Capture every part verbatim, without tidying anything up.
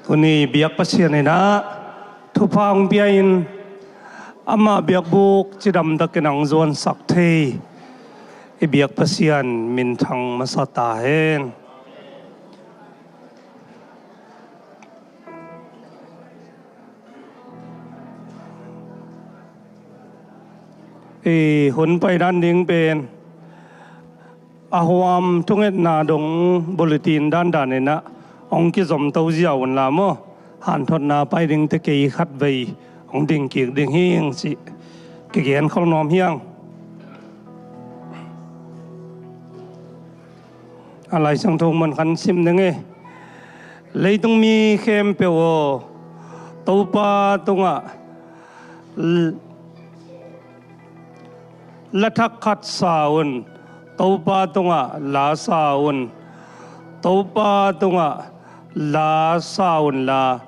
Tuni biak Pasian in ah thupha hong pia-in, ama biakbuk cidam takin hong zuansak thei i biak Pasian minthang masa ta hen. I hun pai dan ding pen a huam thungetna dong bulletin dandan in ah hong kizom to ziau un la maw. Hanthotna pai ding te kei khat vei hong ding kik ding hing cih kigen khol nuam hiang. A Lai Siangtho mun khat sim ding hi. Leitung mi khempeuh aw, Topa tungah l- la thak khat sa un. Topa tungah la sa un. Topa tungah la sa un la,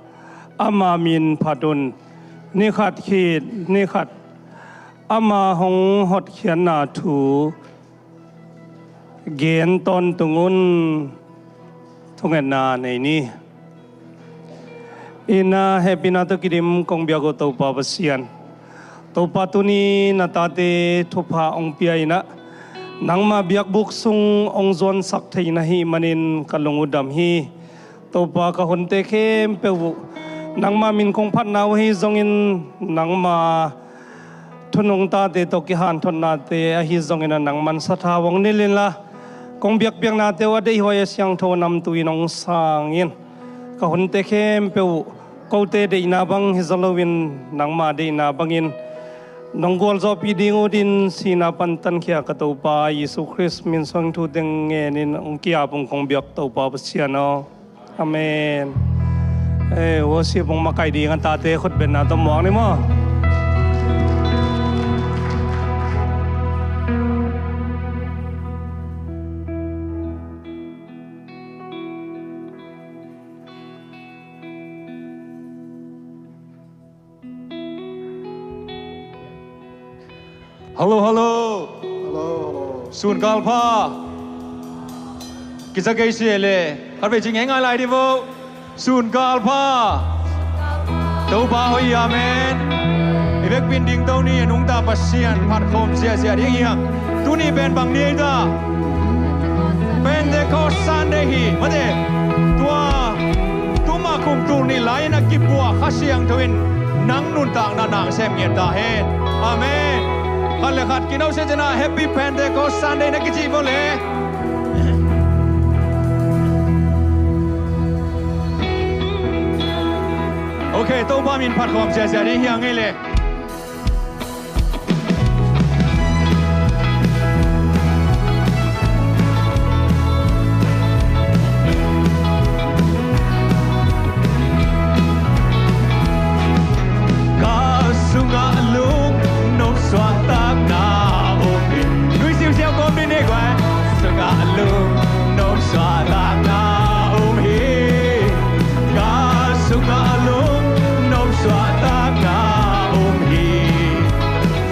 ama min phat un. Ni khat khit ni khat ama hong hotkhiatna thu gen tawntung un. Thungetna nei ni. Inn ah hehpihna tawh kidim kong biak uh Topa Pasian, Topa tuni na tate thupha hong pia in ah nangma biakbuk sung hong zuansak thei na hih manin ka lung uh dam hi. Topa, ka hunte khempeuh uh nangma min kong phatna uh hi zongin, nangma thunung tate tawh kihanthotnate ahi zongin ah nangman sathau hong nilh inla, kong biakpiaknate uh a deihhuai a siangtho namtui in hong sang in. Ka hunte khempeuh uh kote deihna bang hi zaw loin nangma deihna bangin nong gualzawhpih ding uh din sihna pan tankhia ka Topa Jesu Khrist min suang thu teng ngenin hong ki-ap ung kong biak Topa Pasian aw. Amen. Eh, worship hong makaih ding a tate khutbetna tawh muak ni maw. Hallo, hallo. Hallo, hallo. Sun kal pha. Kisa kei si le. Khat vei ci ngeingai lai di vo. Sun kal pha. Topa hoih hi, amen. I vekpi in dingto ni, a nungta Pasian phat khawm ziahziah ding hi hang. Tuni pen bang ni ei ta? Pentecost Sunday hi, mate. Tua, tuma kum tul nih lai-in a kipuah Kha Siangtho in nang nuntakna na sem ngiat ta hen. Amen. Khat le khat kino se cina Happy Pentecost Sunday na kici vo le. Ok, Topa min phat khawm ziahziah ding hi hang ei le. Ka sungah lungnom suahtakna om hi. Nui siusiau kawm ni ne guai. Sungah lungnom suahtakna om hi. Ka sungah lungnom suahtakna om hi.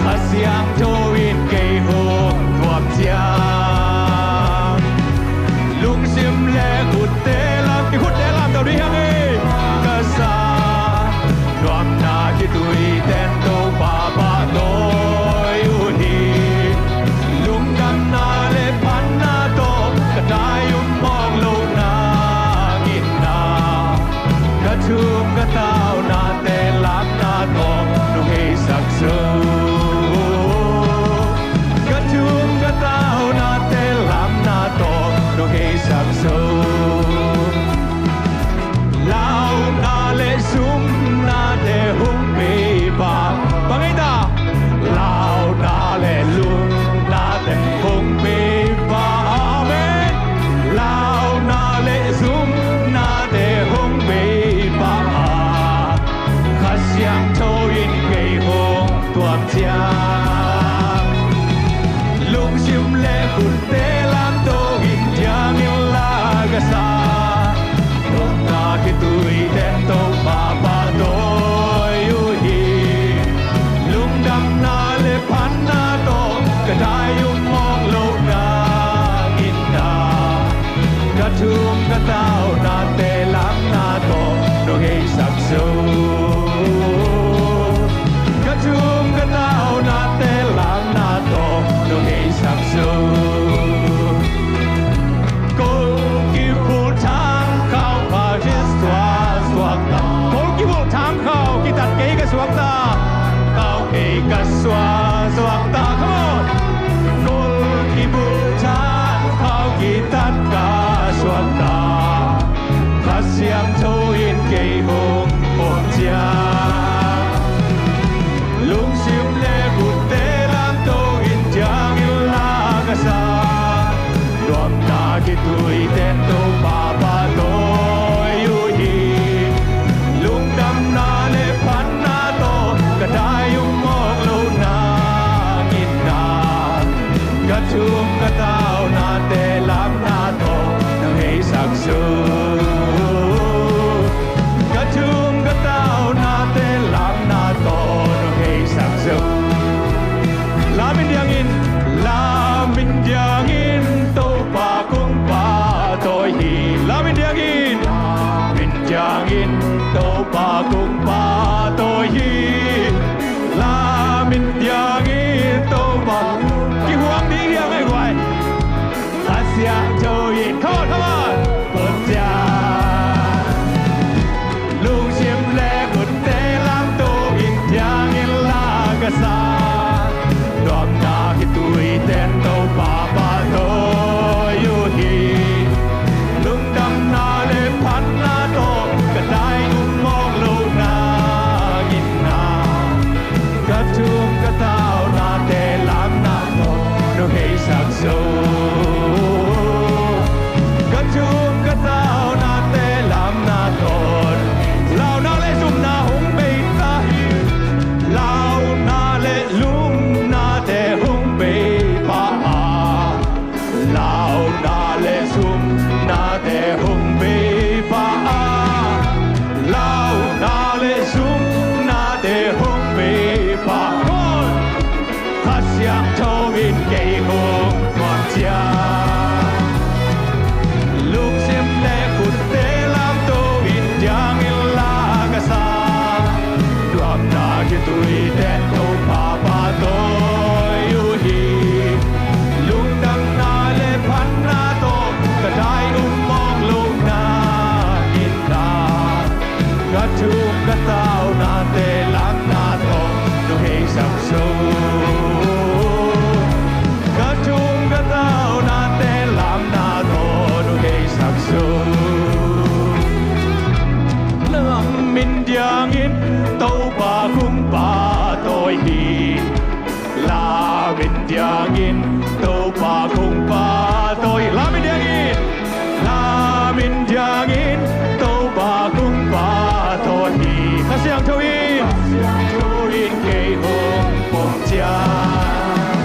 Kha Siangtho in kei hong thuam ciang, lungsim le khutte lam, i khutte lam tau dih hang hi. Ka sa nuamna khitui ten Topa pahtawi uh hi. Lungdamna le phatna tawh ka Khitui ten Topa pahtawi uh hi. Lungdamna le phatna tawh ka dai um mawk loh nangin ah, ka thum ka taunate lamna tawh nong heisak zo. Ka thum ka taunate lamna tawh nong heisak zo. Lam in diangin, lam in diangin Topa kong pahtawi hi. Lam in diangin, lam in diangin Topa kong pahtawi hi. Lam in diangin Topa kong, kihuang ding hi a ngaihhuai. Kha Siangtho in, come on, come on. Pom ciat. Lungsim le khutte lamto in diangin la ka sa. Nuamna khitui ten Topa pahtawi uh hi. Lungdamna le phatna tawh ka dai um mawk loh nangin ah, ka thum ka taunate lamna tawh nong heisak zo. Ka thum ka taunate lamna tawh. Launa le zumna hong bei ta hi. Launa le zumnate hong bei pah a. Launa le zumnate hong bei pah a. Launa le zumnate hong bei pah a. Kha Siangtho in kei hong pom ciat. Lungsim le khutte lamto in diangin la ka sa. Nuamna khitui ten Topa pahtawi uh hi. Lungdamna le phatna tawh ka dai um mawk loh nangin ah, ka thum ka taunate lamna tawh nong heisak zo. Ka thum ka taunate lamna tawh nong heisak zo. Lam in diangin Topa kong pahtawi hi. Lam in diangin Topa kong pahtawi. Lam in diangin, lam in diangin Topa kong pahtawi hi. Kha Siangtho in, Kha Siangtho in kei hong pom ciat.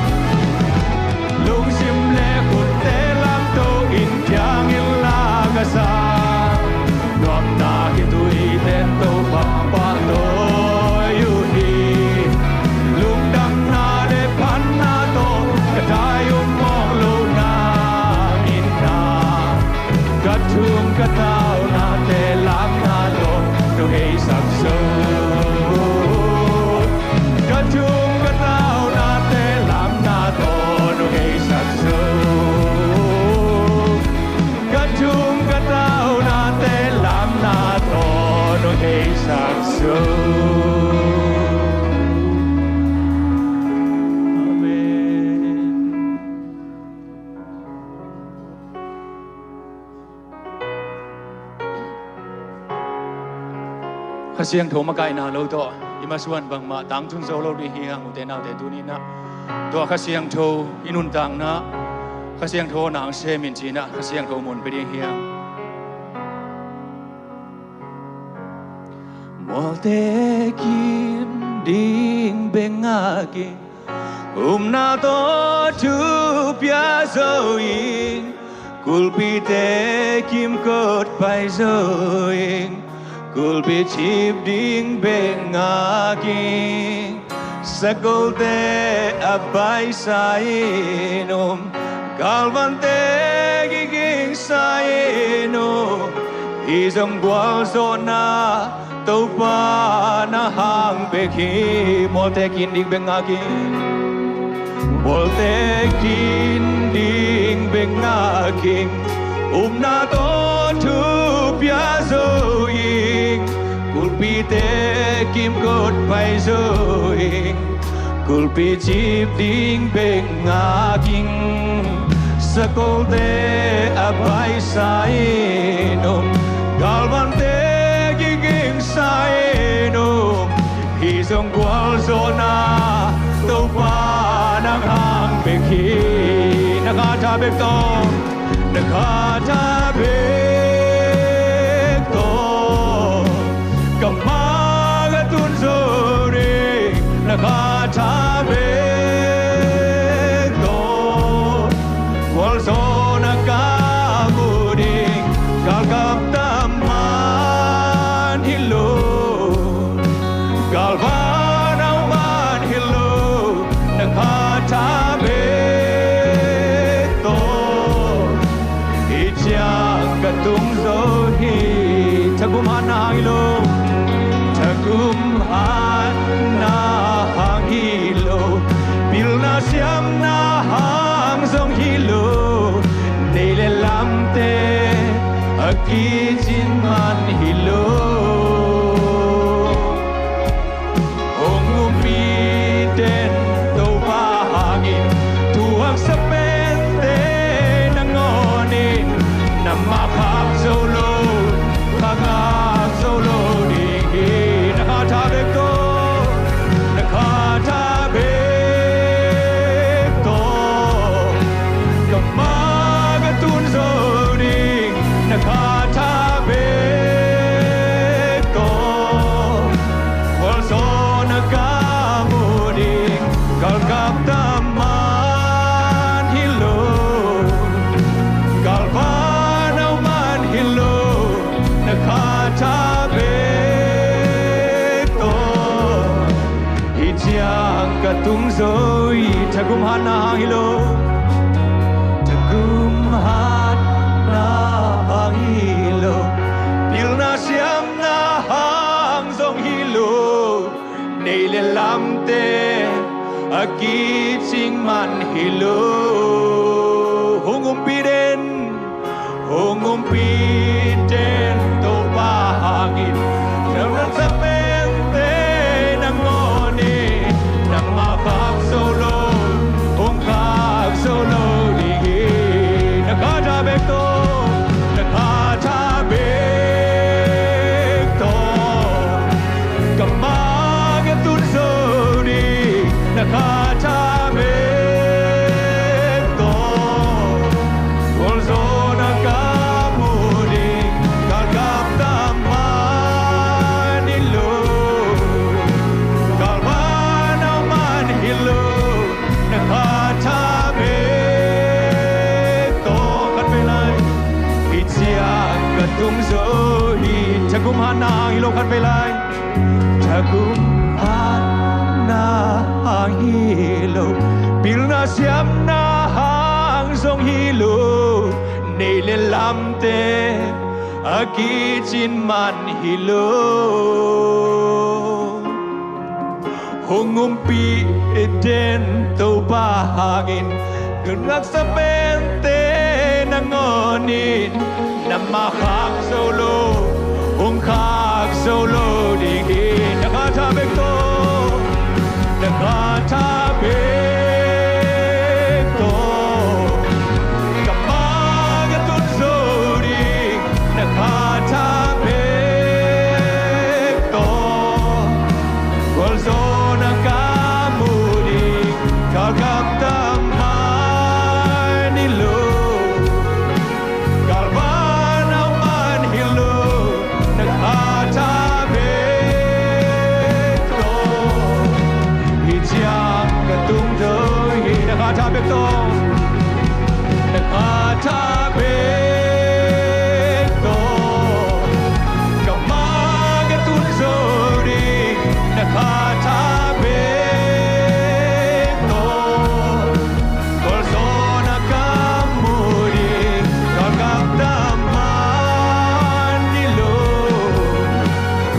Lungsim le khutte lamto in diangin la ka sa. Nuamna khitui ten Topa pahtawi uh hi. Lungdamna le phatna tawh ka dai um mawk loh nangin ah, ka thum ka taunate lamna tawh nong heisak zo. Ka thum ka taunate lamna tawh nong heisak zo. Ka thum ka taunate lamna tawh nong heisak zo. Amen. Kha Siangtho makaihna lo tawh i masuan bangmah tangtun zo lo ding hi hang, ute naute, tuni-in ah tua Kha Siangtho i nuntakna, Kha Siangtho nang sem in ci-in ah Kha Siangtho mun pia ding hi hang. Mualte kim ding bek ngak ing, upna tawh thu pia zo ing, kulpite kimkot pai zo ing, kulpi cip ding bek ngak ing, sakolte a baisa in um, galvante kigingsa in um, hih zong gualzawhna Topa nang hang bek hi. Mualte kim ding bek ngak ing. Mualte kim ding bek ngak ing, upna tawh thu pia zo ing, kulpite kimkot pai zo ing, kulpi cip ding bek ngak ing, sakolte a baisa in um, galvante kigingsa in um, hih zong gualzawhna Topa nang hang bek hi. Na kha tha bek tawh. Na kha tha bek tawh ka ma ka tun zo ding, na kha tha bek tawh gualzawhna ka mu ding. Galkap tam man hi lo, galvan hau man hi lo, na kha tha bek tawh hih ciang ka tung zo hi. Thagum hatna hang hi lo, thagum hatna hang hi lo, pilna siamna hang zong hi lo, nei le lamte a kicin man hi lo. Hong umpi den Topa hangin, thu haksa pente nangawnin, na ma khak zo lo, kha ngak zo lo ding hi. Na kha tha bek tawh, na kha tha bek tawh ka ma ka tun zo ding, na kha tha bek tawh gualzawhna ka mu ding. Galkap tam man hi lo, galvan hau man hi lo, na kha tha bek tawh hih ciang ka tung zo hi. Thagum hatna hang hi lo, thagum hatna hang hi lo, pilna siamna hang zong hi lo, nei le lamte a kicing man hi lo. Hong umpi den, hong umpi den Topa hangin, na raksa pente nangawnin, na ma khak zo lo, hong khak zo lo ding hi. Na kha tha bek tawh, na kha tha bek tawh ka ma ka tun zo ding, na kha tha bek tawh gualzawhna ka mu ding. Galkap tam man hi lo, galvan hau man hi lo, na kha tha bek tawh. Khat vei lai, hih ciang ka tung zo hi. Thagum hatna hang hi lo, khat vei lai. Thagum hatna hang hi lo, pilna siamna hang zong hi lo, nei le lamte a kicin man hi lo. Hong umpi den Topa hangin, nunngaksa pente nangawnin, na ma khak zo lo, hong khak zo lo ding hi. Na kha tha bek tawh, na kha tha bek tawh ka ma ka tun zo ding, na kha tha bek tawh gualzawhna ka mu ding. Galkap tam man hi lo, galvan hau man hi lo, na kha tha bek tawh hih ciang ka tung zo hi. Na kha tha bek tawh, na kha tha bek tawh ka ma ka tun zo ding, na kha tha bek tawh gualzawhna ka mu ding. Galkap tam man hi lo,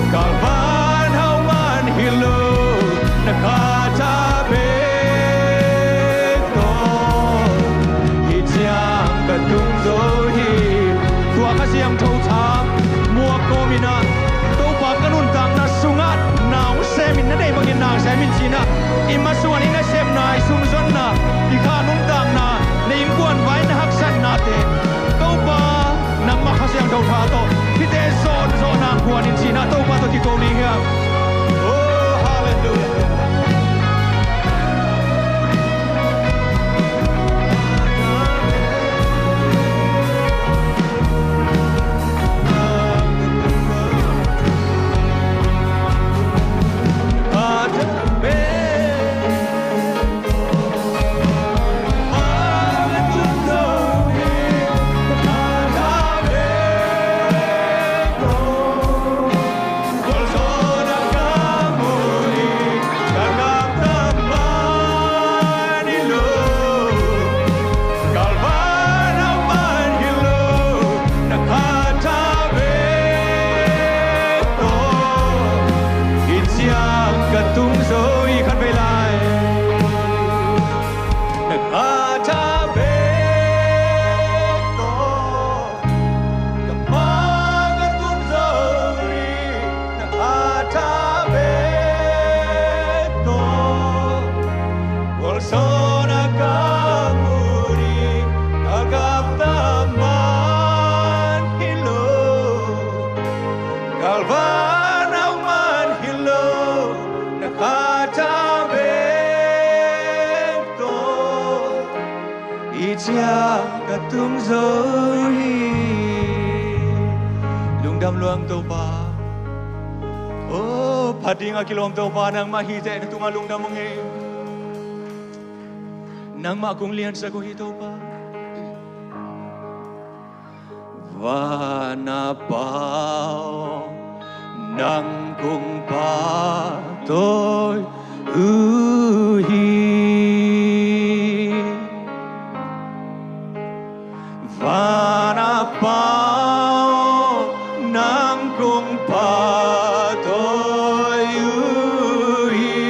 galvan hau man hi lo, na kha tha bek tawh hih ciang ka tung zo hi. Tua Kha Siangtho tha muak kawmin ah, Topa ka nuntakna sungah na hong semin, na deih bangin na hong semin ci-in ah, i masuan, i nasepna, i sumzonna, i kha nuntakna, na innkuan vai, na haksatnate, Topa nangmah Kha Siangtho tha tawh hihte zawhzawh nang kuanin ci-in ah Topa tawh kiko ding hi hang. Oh, halleluiah. tung zo hi. Lungdam lua ung Topa. O, phat ding a kilawm Topa, nangmah hi teh na tungah lungdam ung ei. Nangmah kong liansak uh hi Topa. Van a Pa aw, nang kong pahtawi uh hi. Van a Pa aw, nang kong pahtawi uh hi.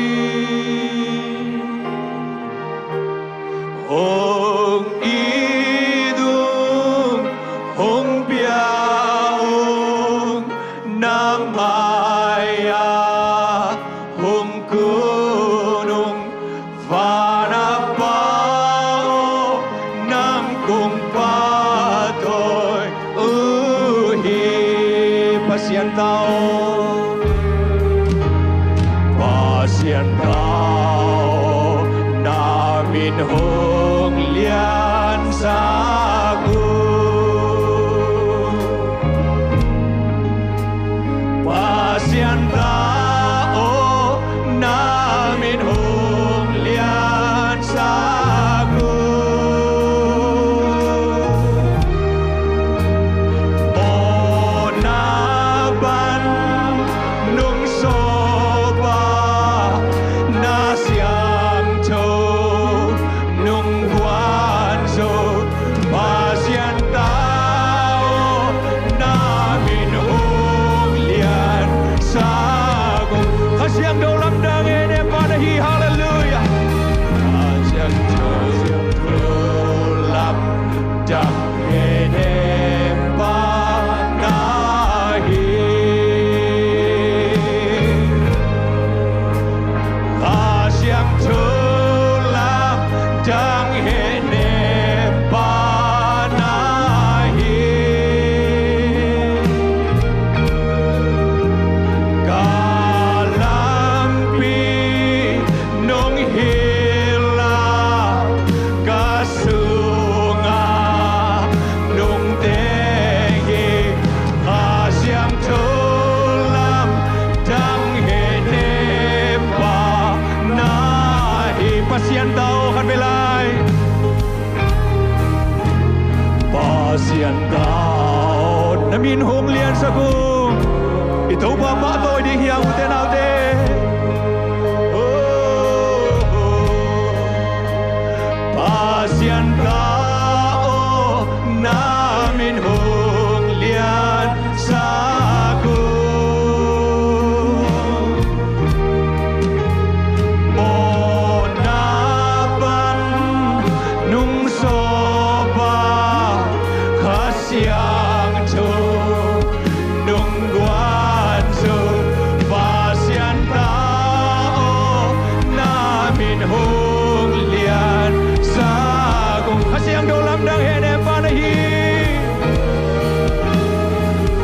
Hong it ung, hong pia ung, na mai-ah hong kun ung. Van a Pa aw, nang kong pahtawi uh hi. Pasian ta aw, Pasian ta aw, na min hong liansak uh. Pasian ta aw, na min hong liansak uh. Aw na ban nung sawp a, na siangtho nung guan zo. Pasian ta aw, na min hong liansak ung. Kha Siangtho lamdang hehnem pa na hi. Halleluiah. Kha Siangtho lamdang hehnem pa na hi. Kha Siangtho lamdang hehnem pa na hi. Ka lampi nong hilh a, ka sungah nong teng hi. Kha Siangtho lamdang hehnem pa na hi. Pasian ta aw, khatvei lai. Pasian ta aw, na min hong liansak ung. I Topa pahtawi ding hi hang, ute naute. Oh, oh. Pasian ta aw, na min hong liansak ung. Mawhna pan nung sawp a, Kha Siangtho nung guan zo. Pasian ta aw, na min hong liansak ung. Kha Siangtho lamdang hehnem pa na hi.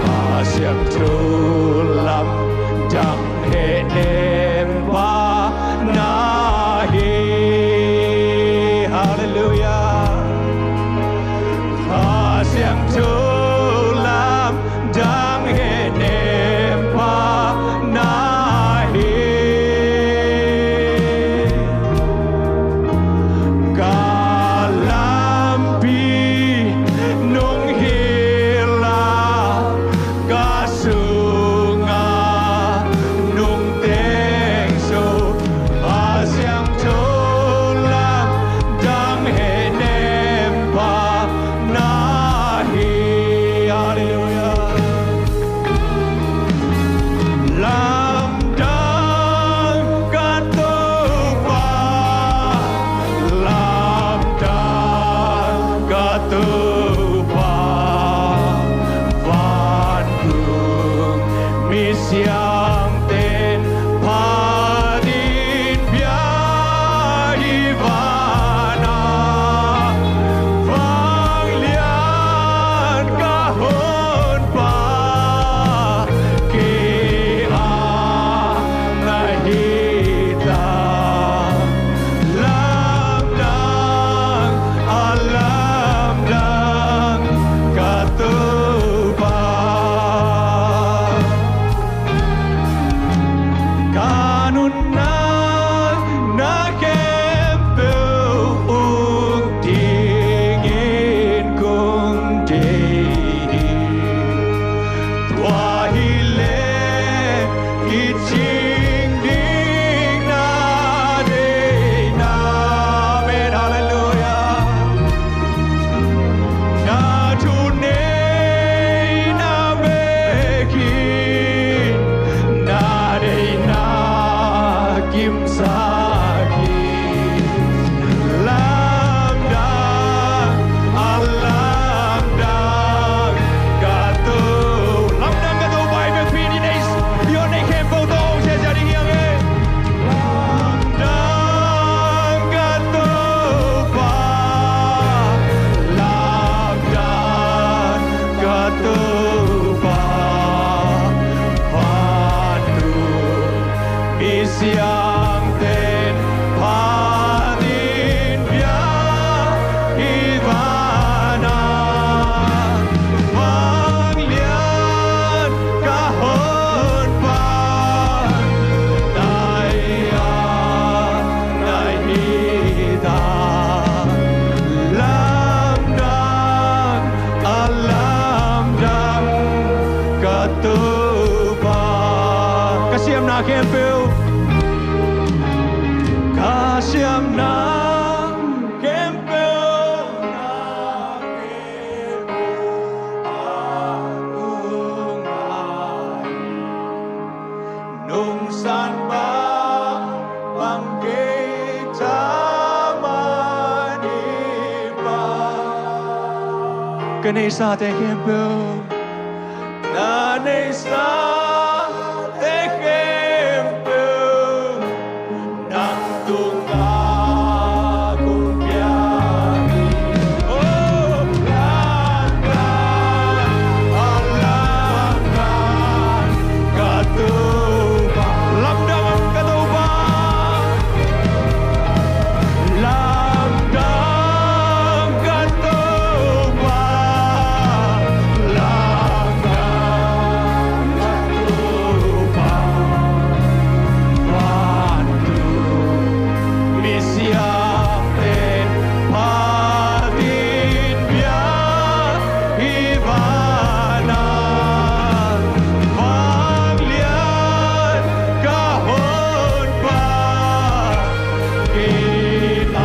Kha Siangtho lamdang hehnem pa na hi. Halleluiah. Kha Siangtho lamdang hehnem pa na hi. Ka lampi nung hilh a, ka sungah nung teng zo. Kha Siangtho lamdang hehnem pa na hi. Halleluiah. Lamdang ka Topa, lamdang ka Topa, vantung misiangthote in phat in pia hi. Van a vanglian ka Honpa, kei a na hi ta. Lamdang, a lamdang Khempeuh, Kha Siam na khempeuh, na khempeuh a kong ngai. Nungsan bang bang kei ta mah ni ba. Ka neihsate khempeuh, na neihsate khempeuh, nang tungah kong piak hi. Oh, lamdang, a lamdang, ka Topa. Lamdang ka Topa. Lamdang ka Topa. Lamdang ka Topa. Vantung misiamte phatin bia hi vanah, vanglian ka Honpa, kei a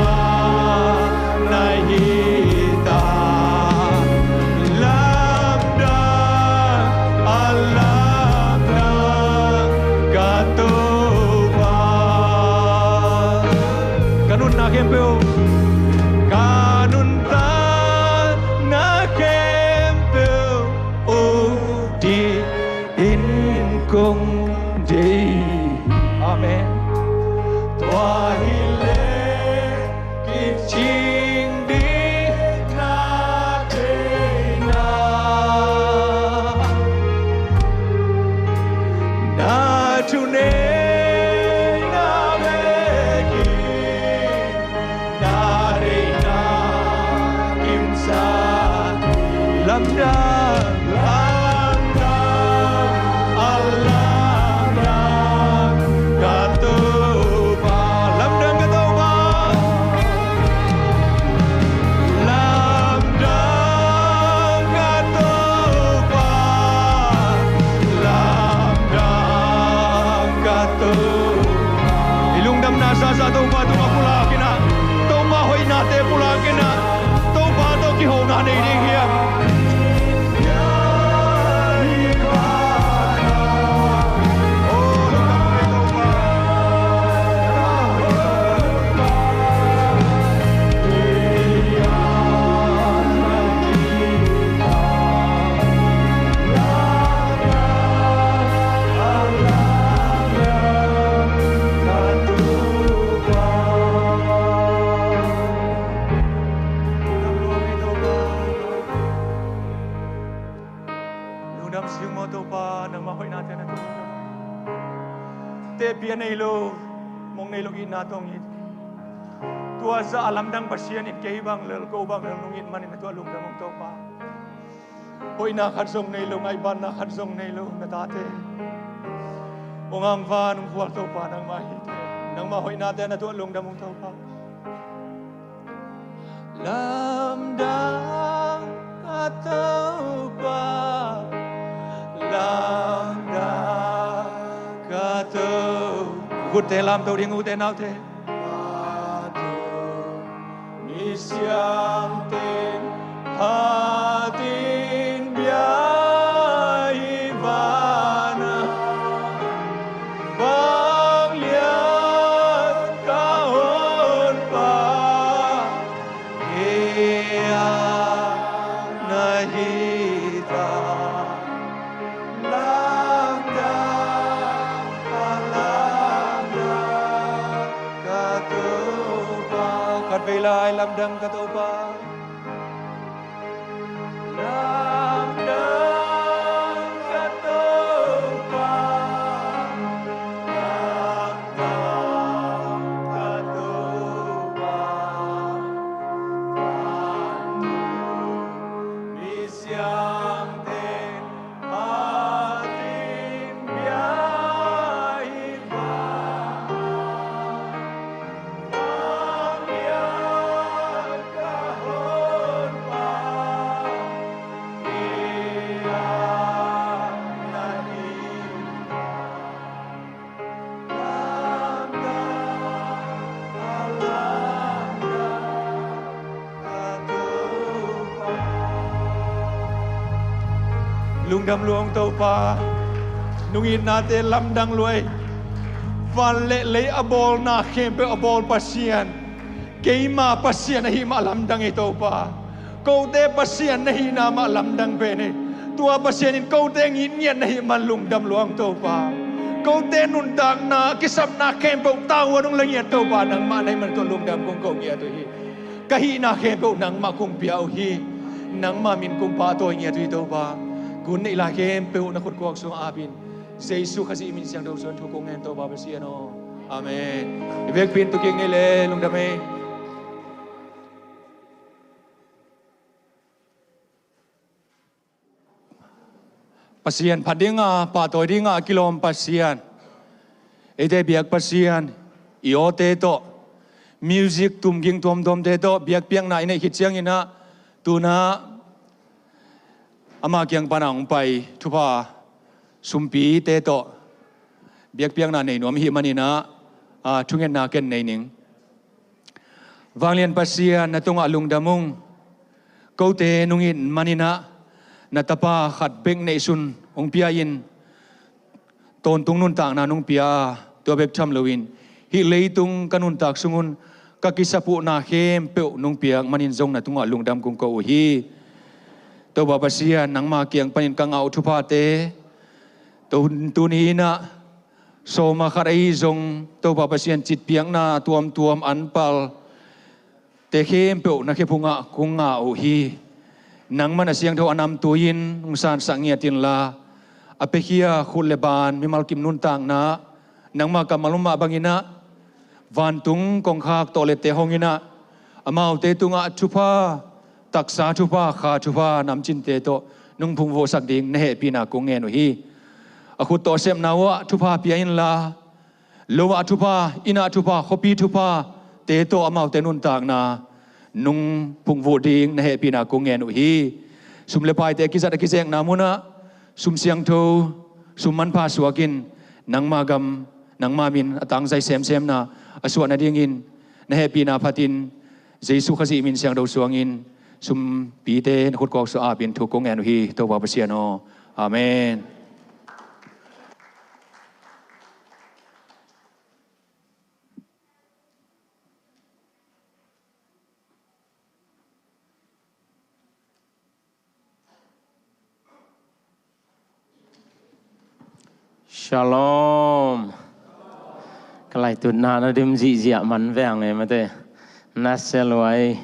na hi ta. Lamdang, a lamdang ka Topa. Ka nuntakna khempeuh, ka nuntakna khempeuh, oh, dih in kong deih. Amen. Tua hileh kicing ding na deihna, na thuneihna bekin, na deihna kimsak. Lamdang, lamdang, a lamdang ka Topa. Lamdang ka Topa. Lamdang ka Topa. Lamdang ka Topa. I lungdamna sasa Topa tungah pulak in ah, Topa hoihnate pulak in ah, Topa tawh kihona nei ding hiam? Lungdam sing maw Topa, nangmah hoihnate na tungah. Tehpih a nei lo, mong nei lo itna tawh hong it. Tua zah a lamdang Pasian in kei bang lel, ko bang lel nong it manin na tuah lungdam ung Topa. Hoihna khat zong nei lo, ngaihbanna khat zong nei lo na tate, hong angvan hong khual Topa nangmah hi. Nangmah hoihnate na tuah lungdam ung Topa. Lamdang ka Topa, lamdang ka Topa. Khutte lamto ding, ute naute. Misiangtho in phatin bia hi vanah, vanglian ka Honpa, kei a na hi ta. Lamdang, a lamdang ka Topa. Khatvei lai, lamdang ka Topa. Lamdang ka Topa. Lamdang ka Topa. Vantung misiangtho in phatin bia hi vanah, vanglian ka Honpa, kei a na hi ta. Lungdam luang Topa, nungitnate lamdang luai. Van le lei a bawlna khempeuh a bawl Pasian, keima Pasian ahih mah lamdang hi Topa. Kote Pasian na hihna mah lamdang pen hi. Tua Pasian in kote ngitngiat na hih man lungdam luang Topa. Kote nuntakna, kisapna khempeuh tau a nung la ngiat Topa, nangmah na hih man tawh lungdam kong ko ngiat uh hi. Ka hihna khempeuh nangmah kong pia uh hi. Nangmah min kong pahtawi ngiat uh hi Topa. Gun neih lai khempeuh na khutkuak sungah apin, Jesu Khazih min siangtho suan thu kong ngen Topa Pasian aw. Amen. I vekpi in tukik ni le lungdam ei. Pasian phat dinga, pahtawi dinga a kilawm Pasian, eite biak Pasian, i awte tawh, music tumging tuamtuamte tawh biakpiakna i neih khit cianginah, tunah ama kiang pana hong pai thupha sumpite tawh biakpiakna nei nuam i hih maninah, a, thungetna ken nei ning. Vanglian Pasian, na tungah lungdam ung. Kote nungin maninah na tapa khat bek neihsun hong pia-in, tawntung nuntakna nung pia a, tua bek tham loin hih leitung ka nuntak sungun ka kisapuhna khempeuh nung piak manin zong na tungah lungdam kong ko uh hi. Topa Pasian, nangma kiang panin ka ngah uh thuphate, tu, tuni inah sawma khat ahi zong Topa Pasian citpiakna tuamtuam anpal te khempeuh na khephungah kong ngah uh hi. Nangmah na siangtho a namtui-in hong sansak ngiat inla, a piakhia khut le ban mimal kim nuntakna nangmah kammal um mah banginah, vantung kongkhak tawh lette honginah, amaute tungah thupha, taksa thupha, kha thupha, namcinte tawh nung phungvuhsak ding na hehpihna kong ngen uh hi. A khut tawh a sepna uhah thupha pia inla, lo ah thupha, inn ah thupha, khuapi thupha te tawh amaute nuntakna nung phungvuh ding na hehpihna kong ngen uh hi. Sum le paite a kizat a kizekna munah sum siangtho, sum manpha suakin nangma gam, nangma min a tangzai semsemna a suah nadingin na hehpihna phatin Jesu Khazih min siangtho suangin sumpite na khutkuak sungah apin thu kong ngen uh hi, Topa Pasian aw. Amen. Shalom. Ka laitutna na dim zihziah man veng e mate. Na sia luai.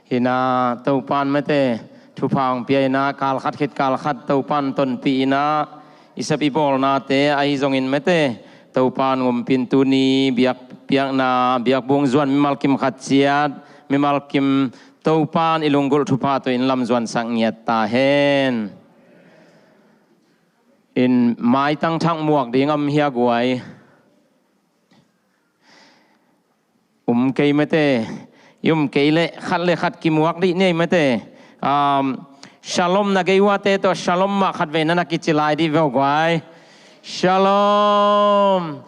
Hina Topan mate thupha hong pia hina, kal khat khit kal khat Topan tonpih hina, i sep i bawlnate ahi zongin mate Topan ngumpin tuni biak, biakna, biakbung zuan mimal kim khat ciat, mimal kim Topan i lunggulh thupha tawh in lamzuansak ngiat ta hen. In maitang thak muak ding om hia guai? Um kei mate, i um kei leh khat le khat kimuak dih nei mate. Um, shalom na gei uate tawh shalom mah khat vei na na kici lai dih veu guai. Shalom.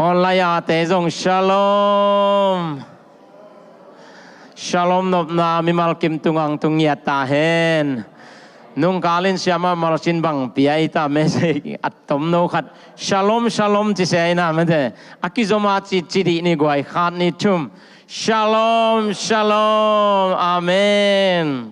Online ate zong shalom. Shalom nopna mimal kim tungang tung ngiat ta hen. Nungkalin siama malsin bang pia i ta message a tomno khat shalom shalom ci sia ina mate. A kizoma ci, ci dih ni guai, khat ni thum. Shalom shalom. Amen.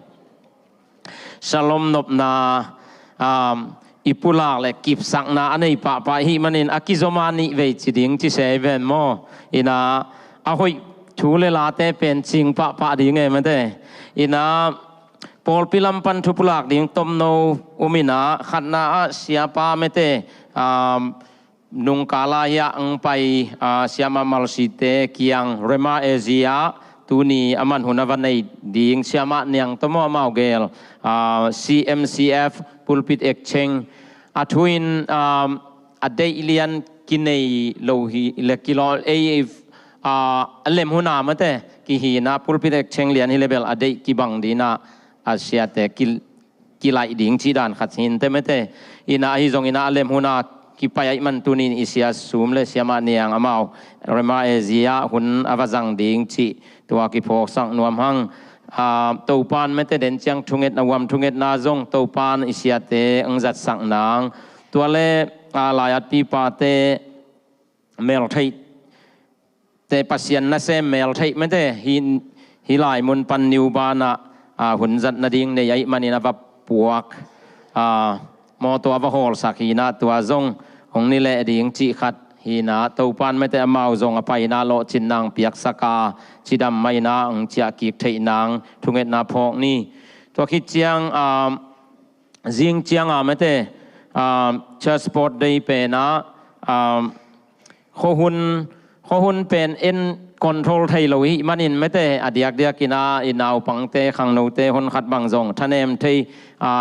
Shalom nopna, um, i pulak le kipsakna a nei pahpah hih manin a kizoma nih vei ci ding ci sia i ven maw? Ina a hoih thu le late pen cing pahpah ding e mate. Ina pawlpi lam pan thu pulak ding tomno um ina, khatna ah siapa mate, um, nungkala hiah ang pai, ah, siama malsite kiang Rema Asia tuni a man hun a va nei ding siama niang tomaw amau gel, ah, C M C F Pulpit Exchange a thuin, ah, a deih lian kinei lo hi le kilawl ei, ah, a lem huna mate kihina Pulpit Exchange lian hi le bel a deih kibang dina a siate ki kilaih ding cih dan khat hinte mate. Ina ahi zong ina a lem huna kipai ahih man tunin i sia sum le siama niang amau Rema Asia hun a va zang ding cih tua kiphawksak nuam hang. Topan mete den ciang thungetna, huam thungetna zong Topan i siate hong zatsak nang, tua le laiyat pipate meltheih te, Pasian nasem meltheih mete hi lai mun pan New Bern ah hun zat nading nei ahih manin a va puak, mawtaw a va hawlsak hi in ah, tua zong hong ni leh ding cih khat hi in ah, Topan mete amau zong a paina lawhcin nang piaksak a, cidam mah in ah hong ciah kik theih nang thungetna phawk ni. Tua khit ciang zing cianga mete Church Sport Day pen ah khuahun, khuahun pen en control thei lo i hih manin mete a diakdiak in ah i naupangte, khangnote hon khat bang zong thanem thei,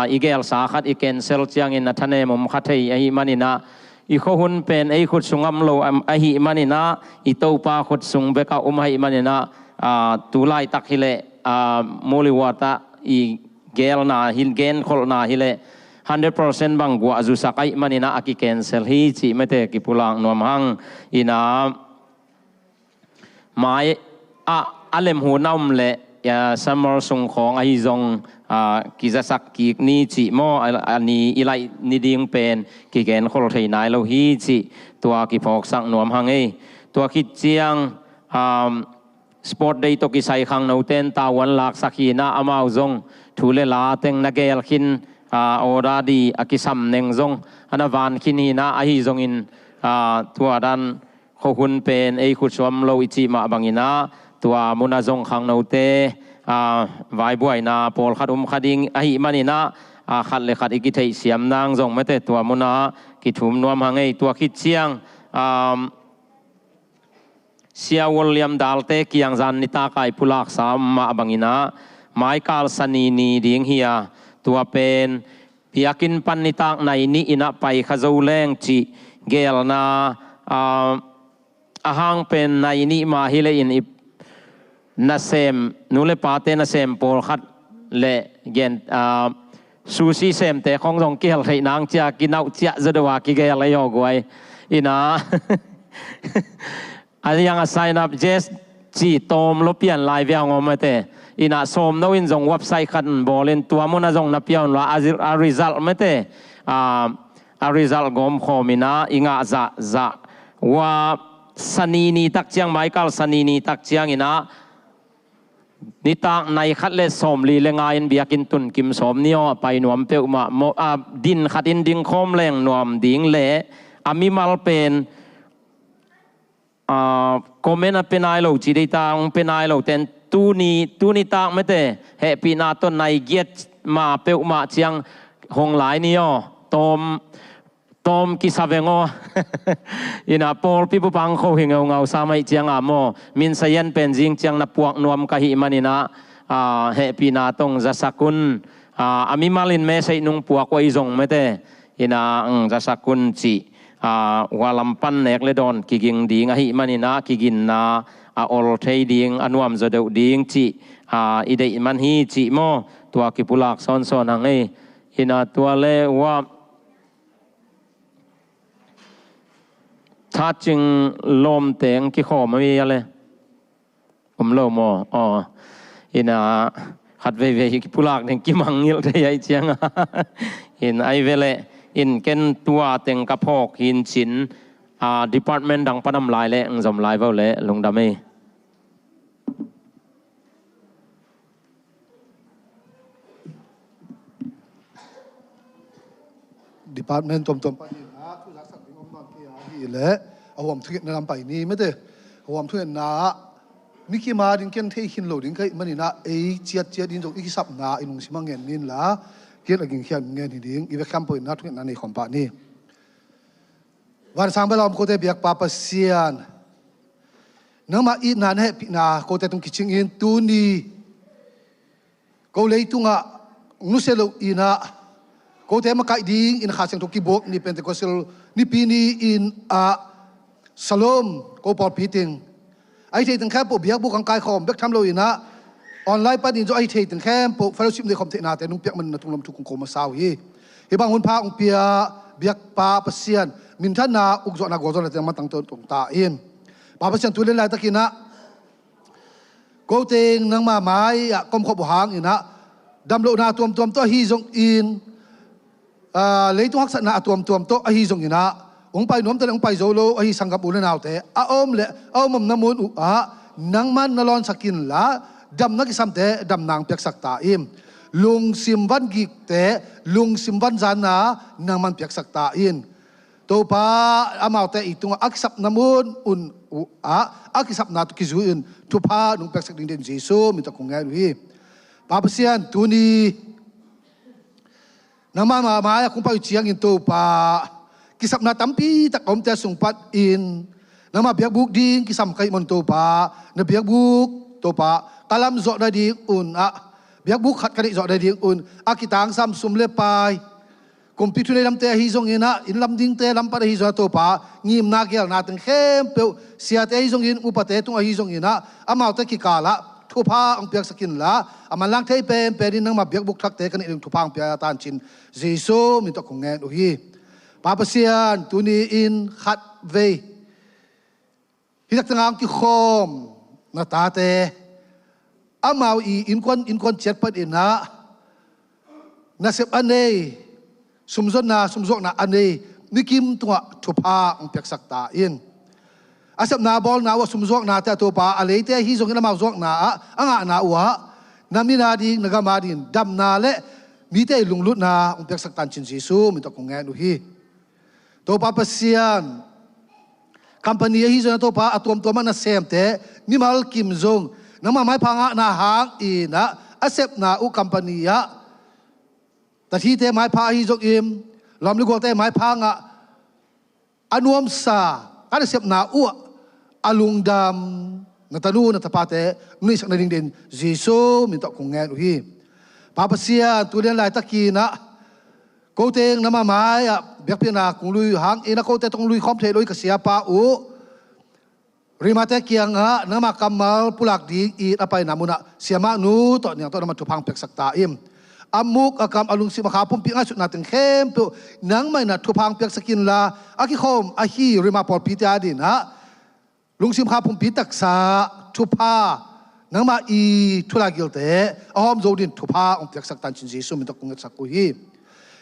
i gelsa khat i cancel ciangin a thanem om kha thei ahih manin ah, i khuahun pen ei khut sung om lo ahih manin ah, i Topa khut sung bek ah om ahih manin ah, tu laitak hi leh Mullyward ah i gelna hi, genkholhna hi leh hundred percent bang guah zusak ahih manin ah a ki cancel hi cih mete kipulak nuam hang. In ah mai ah a lemhun a om leh summer sung khawng ahi zong kizasak kik ni cih maw, a ni i laih ni ding pen kigenkhol thei nai lo hi cih tua kiphawksak nuam hang ei. Tua khit ciang Sport Day tawh kisai khangnote in tavuan laksak hi in ah, amau zong thu le la teng na gel khin, order di a kisam neng zong a na van khin hi in ah, ahi zongin tua dan khuahun pen ei khut sung om lo i cih mah bangin ah, tua mun ah zong khangnote vaibuaina pawlkhat om kha ding ahih manin ah, khat le khat i kitheihsiam nang zong mete tua mun ah kithum nuam hang ei. Tua khit ciang Sia William Dalte kiang zan nitak a i pulaksa mah bangin ah, maikal Sani ni ding hi a, tua pen biakinn pan nitak nai nih in ah pai kha zo leng cih gelna a hang pen nai nih mah hi leh in i nasem, nu le pate nasem pawlkhat le gen sushi semte khong zong kihel theih nang cia kinauh ciah zaw deuh a kigel ei aw guai. In ah a liang a sign up, Jess ci tawm lo pian lai viang om mete. In ah sawmno in zong website khat bawlin tua mun ah zong na pia un la, a result mete, a result gawm khawm in ah i ngah zahzah ua, Sani ni tak ciang, maikal Sani ni tak ciangin ah nitak nai khat le sawmli le nga in biakinn tun kim sawm ni aw, a pai nuam peuhmah, din khat in ding khawm leng nuam ding le a mimal pen comment a pe nai lo ci deita hong pe nai lo ten tuni, tuni tak mete hehpihna tawh nai giat ma peuhmah ciang hong lai ni aw. Tawm tawm kisa veng aw. In ah pawlpi bup a hong kho hi ngeungau sam ahih ciang a maw, min sayan pen zing ciang na puak nuam ka hih manin ah, hehpihna tawh hong zasak un. A mimal in message nong puak uh ahi zong mete, in ah hong zasak un cih, hua lam pan nek le dawn kiging ding ahih manin ah, kiginna a ol thei ding, a nuam zaw deuh ding cih i deih man hi cih maw, tua kipulak sawnsawn hang ei. In ah tua le hua Thacing lawmte hong kikhawm a mi a le om lo maw? Aw, in ah khat veivei pulak ding kimangngilh thei ahih ciang a, in ai ve leh, in ken tua teng ka phawk hi in cin, department dang pan om lai leh hong zom lai vo le lungdam ei. Department tuamtuam panin ah thu zaksak ding om bang kei a hih leh, a huam thungetna lam pai ni mete. A huam thungetna ah mi kim a ding ken thei khin lo ding ka hih manin ah, ei ciatciat in zong i kisapna i lungsim ah ngen ni in la, ken a gingkhiat ngen hi ding. I vekhiam peuh in ah thungetna nei khawm pah ni. Vansang bel a om kote biakpa Pasian, nangmah itna na hehpihna kote tung kicingin tuni ko leitungah nusia lo in ah, kote makaih dingin Kha Siangtho kibuak ni Pentecost Nipi ni in ah, Shalom ko pawlpi teng, ahi thei teng khempeuh biakbuk hong kaikhawm bek tham lo in ah, online panin zong ahi thei teng khempeuh fellowship nei khawm theihnate nong piak manin na tunglam thu kong ko masa uh hi. Hih bang hunpha hong pia biakpa Pasian, minthanna, ukzawhna, gualzawhnate nangma tang tawh tong ta in. Pa Pasian, tu le laitakin ah Ko teng nangma mai-ah ka omkhop uh hangin ah, damlohna a tuamtuam tawh ahi zongin, aa, leitung haksatna a tuamtuam tawh ahi zongin ah, hong pai nuamte le hong pai zo lo ahi sanggam u le naute a om le a om omna mun uh ah, nangman na lawnsak inla, damna kisamte damna hong piaksak ta in. Lungsim van gikte, lungsim van zanna nangman piaksak ta in. Topa, amaute i tungah a kisapna mun un uh ah, a kisapna tawh kizui-in thupha nong piaksak ding dingin Jesu min tawh kong ngen uh hi. Pa Pasian, tuni nangma mai-ah kong pai uh ciangin Topa, kisapna tampi tak a omte a sung panin nangma biakbuk ding kisam ka hih manin Topa, na biakbuk Topa ka lamzawh nading un ah, biakbuk khat ka neih zawh nading un a kitangsam sum le pai, kumpi thunei lamte ahi zongin ah, inn lam dingte lam pan ahi zongin ah Topa, ngimna gelna teng khempeuh, siate ahi zongin, upate tung ahi zongin ah, amaute kikal ah thupha hong piaksak inla, a manlang thei penpen in nangma biakbuk thakte ka neih ding thupha hong pia ta in cin Jesu min tawh kong ngen uh hi. Pa Pasian, tuni in khat vei hih taktak a hong kikhawm na tate, amau i innkuan, innkuan ciat panin ah, nasep a nei, sumzonna, sumzuakna a nei, mikim tungah thupha hong piaksak ta in. A sepna bawlna uh a sumzuaknate ah Topa, a leite ahi zongin amau zuakna ah, a ngahna uh ah, na min a ding, na gam a ding damna le mite i lunglutna hong piaksak ta in cin Jesu min tawh kong ngen uh hi. Topa Pasian, company ahi zongin ah Topa, a tuamtuam ah nasemte, mimal kim zong nangma maipha ngahna hangin ah, a sepna uh company ah, tathite maipha ahi zongin, lawm le gualte maipha ngah, a nuamsa, a nasepna uh ah a lungdam na tanu na tapate nuneisak nading dingin Jesu min tawh kong ngen uh hi. Pa Pasian, tu lian laitakin ah, ko teng nangma mai-ah biakpiakna kong lui hangin ah, kote tawh kong lui khawm thei lo hi ka siapa uh Rimate kiangah nangma kammal pulak dingin a paina munah siamahnu tawh niang tawh nangma thupha hong piaksak ta in. A muk, a kam, a lungsim, a kha pumpi ngaihsutna teng khempeuh nangmah in ah thupha hong piaksak inla, a kikhawm ahi Rima pawlpite a dingin ah lungsim, kha pumpi taksa thupha nangmah i thulai gilte a hawm zo dingin thupha hong piaksak ta in cin Jesu min tawh kong ngetsak uh hi.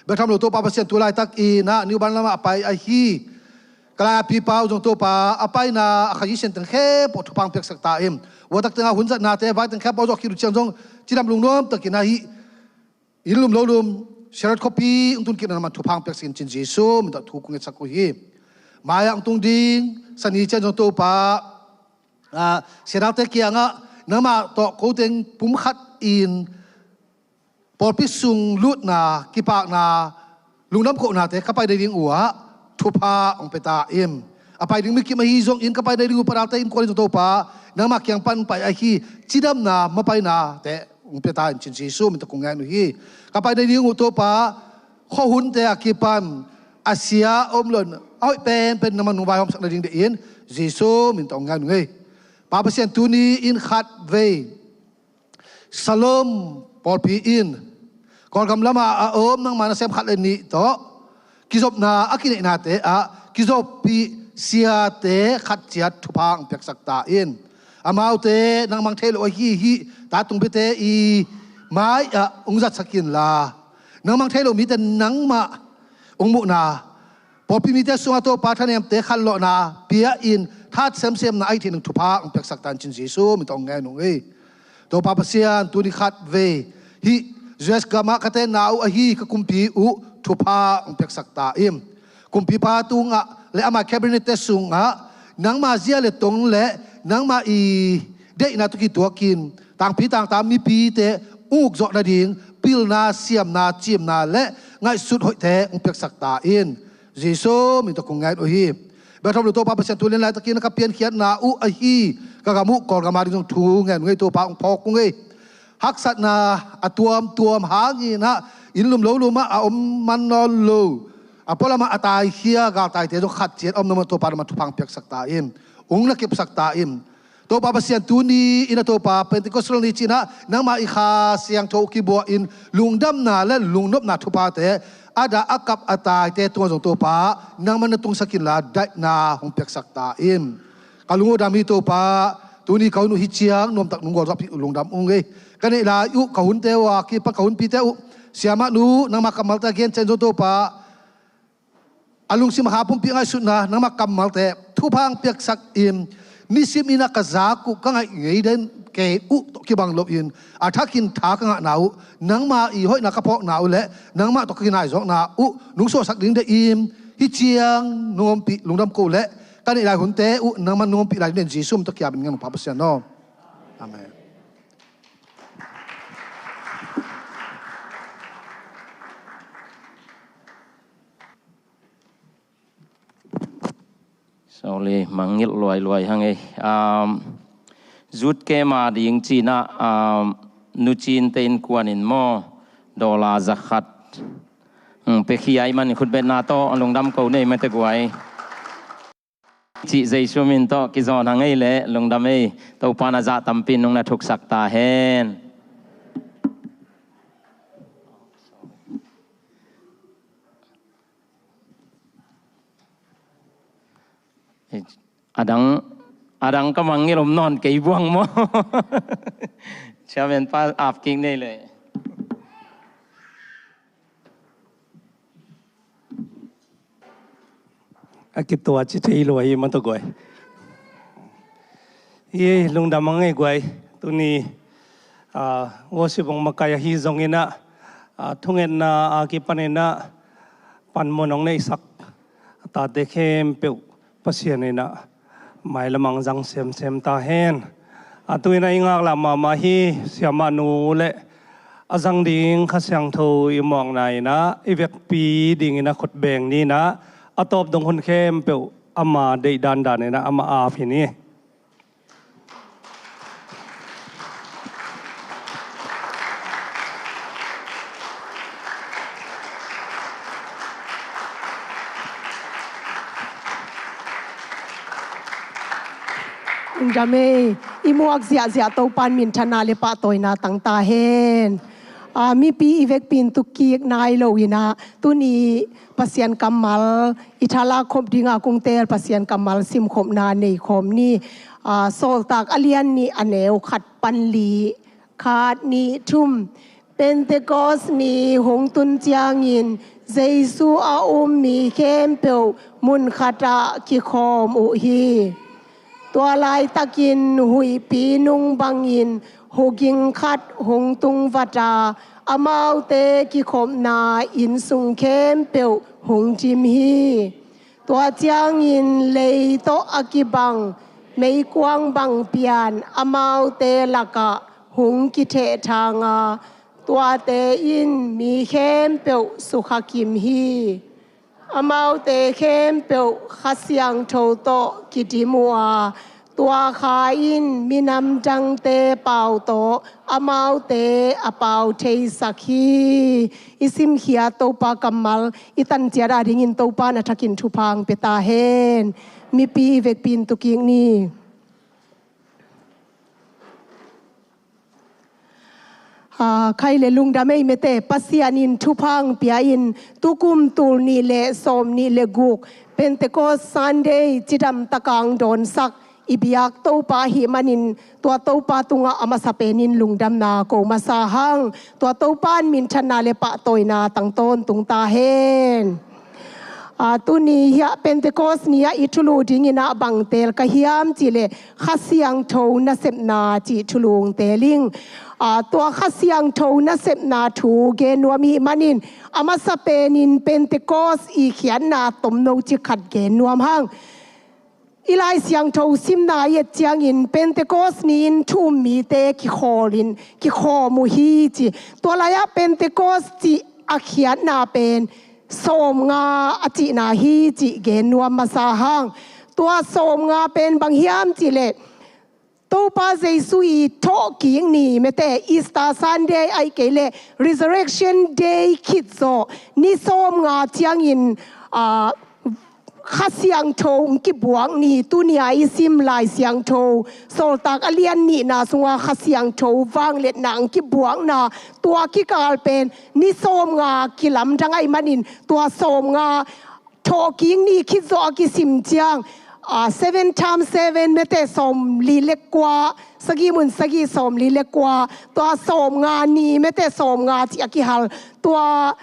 Bek tham lo Topa Pasian, tu laitakin ah New Bern lamah a pai ahi ka lai a pipa uh zong Topa, a paina a Khazih sian teng khempeuh thupha hong piaksak ta in. Ua tak tengah hun zatnate vai teng khempeuh a zawh khit uh ciang zong cidam lungnuam takin ahi inn lum lo lum, Sherrod khuapi hong tun kik nangmah thupha hong piaksak in cin Jesu min tawh thu kong ngetsak uh hi. Mai-ah hong tung ding Sani ciang zong Topa, ah, siadangte kiangah nangmah tawh ko teng pumkhat in pawlpi sung lutna, kipakna, lungdam kohnate ka pai nading uh ah thupha hong pia ta in. A pai ding mikim ahi zongin ka pai nading uh, pa, naute innkuan in zong Topa, nangmah kiang pan pai ahi cidamna, mapainate hong pia ta in cin Jesu min tawh kong ngen uh hi. Ka pai nading uh Topa, khuahunte a kipan a sia om loin a hoih penpen nangmah nong vaihawmsak nading dingin Jesu min tawh kong ngen uh hi. Pa Pasian, tuni in khat vei Shalom pawlpi in Kawlgam lamah a om nangma nasem khat le nih tawh kizopna a kineihnate ah kizoppih siate khat ciat thupha hong piaksak ta in. Amaute nang mang thei lo ahi hih tatung biate i mai-ah hong zatsak inla, nang mang thei lo mite nangmah hong muhna, pawlpi mite sungah Topa thanemte khanlawhna pia-in that semsemna a hih theih nading thupha hong piaksak ta in cin Jesu min tawh kong ngen uh hi. Topa Pasian, tuni khat vei hih U S gamah ka tenna uh ahi ka kumpi uh thupha hong piaksak ta in. Kumpipa tungah le ama cabinet-te sungah nangma zia le tong le nangma i deihna tawh kituakin tangpi tangta mipite uk zawh nading pilna, siamna, ciimna le ngaihsut hoihte hong piaksak ta in. Jesu min tawh kong ngen uh hi. Bek tham lo Topa Pasian, tu lian laitakin ka piankhiatna uh ahi ka gam uh Kawlgam a ding zong thu ngen uh hi, Topa, hong phawk uh hi. Haksatna a tuamtuam hangin ah inn lum lo lum ah a om man nawn lo, a pualam ah a taikhia galtaite zong khat ciat a om nangmah Topa, nangmah thupha hong piaksak ta in. Hong na kepsak ta in. Topa Pasian, tuni in ah Topa, Pentecostal ni ci-in ah nangmah i Kha Siangtho uh kibuahin lungdamna le lungnopna thuphate a dah a kap a taite tungah zong Topa, nangmah na tungsak inla daihna hong piaksak ta in. Ka lung uh dam hi Topa, Tuni ka hun uh hi ciang nuamtak nung gualzawhpih uh lungdam ung ei. Ka neih lai uh ka hunte uh a kipan ka hunpite uh, siamah nu, nangmah kammalte a gen ciang zong Topa, a lungsim a ha pumpi a ngaihsutna, nangmah kammalte thupha hong piaksak in, nisim in a ka zak uh ka ngaih ngei den kei uh tawh kibang loin a thakin tha ka ngahna uh nangmah i hoihna ka phawkna uh le nangmah tawh ka kinaizawkna uh nong suahsak ding deih in, hi ciang nong ompih lungdam ko uh le ka neih lai hunte uh nangmah nong ompih lai ding deih in Jesuh min tawh kiap in ngen ung Pa Pasian aw. Amen. Sorry, mangngilh luailuai hang ei. Um, zut kema ding cina, um, nucinte innkuan in maw, dollar zakhat, um, pekhia i man khutbetna tawh lungdam ko nei mate guai. Cih Jesu min tawh kizawn hang ei le lungdam ei. Topa na zah tampi nong na thuksak ta hen. Adang, adang ka mangngilh om nawn kei buang maw? Chairman pa ap kik nei le. A kituat ci thei lua hi mate guai. Hi lungdam a ngei guai. Tuni, ah, worship hong makai ahi zongin ah, ah, thungetna a kipanin ah panmun hong neihsak a tate khempeuh Pasian in ah mailam ah zang semsem ta hen. A tu in ah i ngaklah mahmah hi siamah nu le a zang ding Kha Siangtho i muakna in ah i vekpi dingin ah khut beng ni in ah a tawp dong hun khempeuh ama deih dandan in ah ama ap hi ni. Lungdam ei, i muak ziahziah Topa in minthanna le pahtawina tang ta hen. Ah, mipi i vekpi in tuk kik nai lo in ah tuni Pasian kammal i thalak khop ding a kong teel Pasian kammal simkhopna nei khawm ni. Ah, Sawltak a lian nih a neu khat pan li, khat nih thum. Pentecost ni hong tun ciangin Jesu a um mi khempeuh mun khatah kikhawm uh hi. Tua laitakin huihpi nung bangin huging khat hong tung vat a, amaute kikhopna inn sung khempeuh hong dim hi. Tua ciangin lei tawh a kibang meikuang bang pian amaute lakah hong kithehthang a, tuate in mi khempeuh sukha kim hi. Amaute khempeuh Kha Siangtho tawh kidim uh a, tua Kha in minam dangte pau tawh amaute a pau theisak hi. I simkhiat Topa kammal i tanciat adingin Topa in a thakin thupha hong pia ta hen. Mipi i vekpi in tuk kik ni. Ah, khai le lungdam ei mate, Pasian in thupha hong pia in tukum tul nih le sawm nih le guk Pentecost Sunday cidam taka hong dawnsak i biak Topa ahih manin tua Topa tungah a masa penin lungdamna ko masa hang. Tua Topa in minthanna le pahtawina tang tawntung ta hen. Ah, tuni hiah Pentecost ni-ah i thulu dingin ah bang teel ka hiam cihleh Kha Siangtho nasepna cih thulu hong teel ing. Ah, tua Kha Siangtho nasepna thu gen nuam i hih manin a masa penin Pentecost i khiatna tomno ci khat gen nuam hang. I Lai Siangtho simna i et ciangin Pentecost ni-in thu um mite kikhawlin kikhawm uh hi ci. Tua lai-ah Pentecost cih a khiatna pen sawmnga a cihna hi cih gen nuam masa hang. Tua sawmnga pen bang hiam cihleh Topa Jesu i thawhkik ni mate, Easter Sunday ahih kei leh Resurrection Day khit zawh ni sawmnga ciangin, ah, Kha Siangtho hong kibuak ni, tuni-a i sim Lai Siangtho Sawltak a lian nihna sunga Kha Siangtho vangliatna hong kibuakna, tua kikal pen ni sawmnga kilamdang ahih manin tua sawmnga thawhkik ni khit zawh a kisim ciang Ah, seven times seven, mete sawmli le kua, sagih mun sagih, sawmli le kua, tua sawmnga ni, mete sawmnga cih a kihal, tua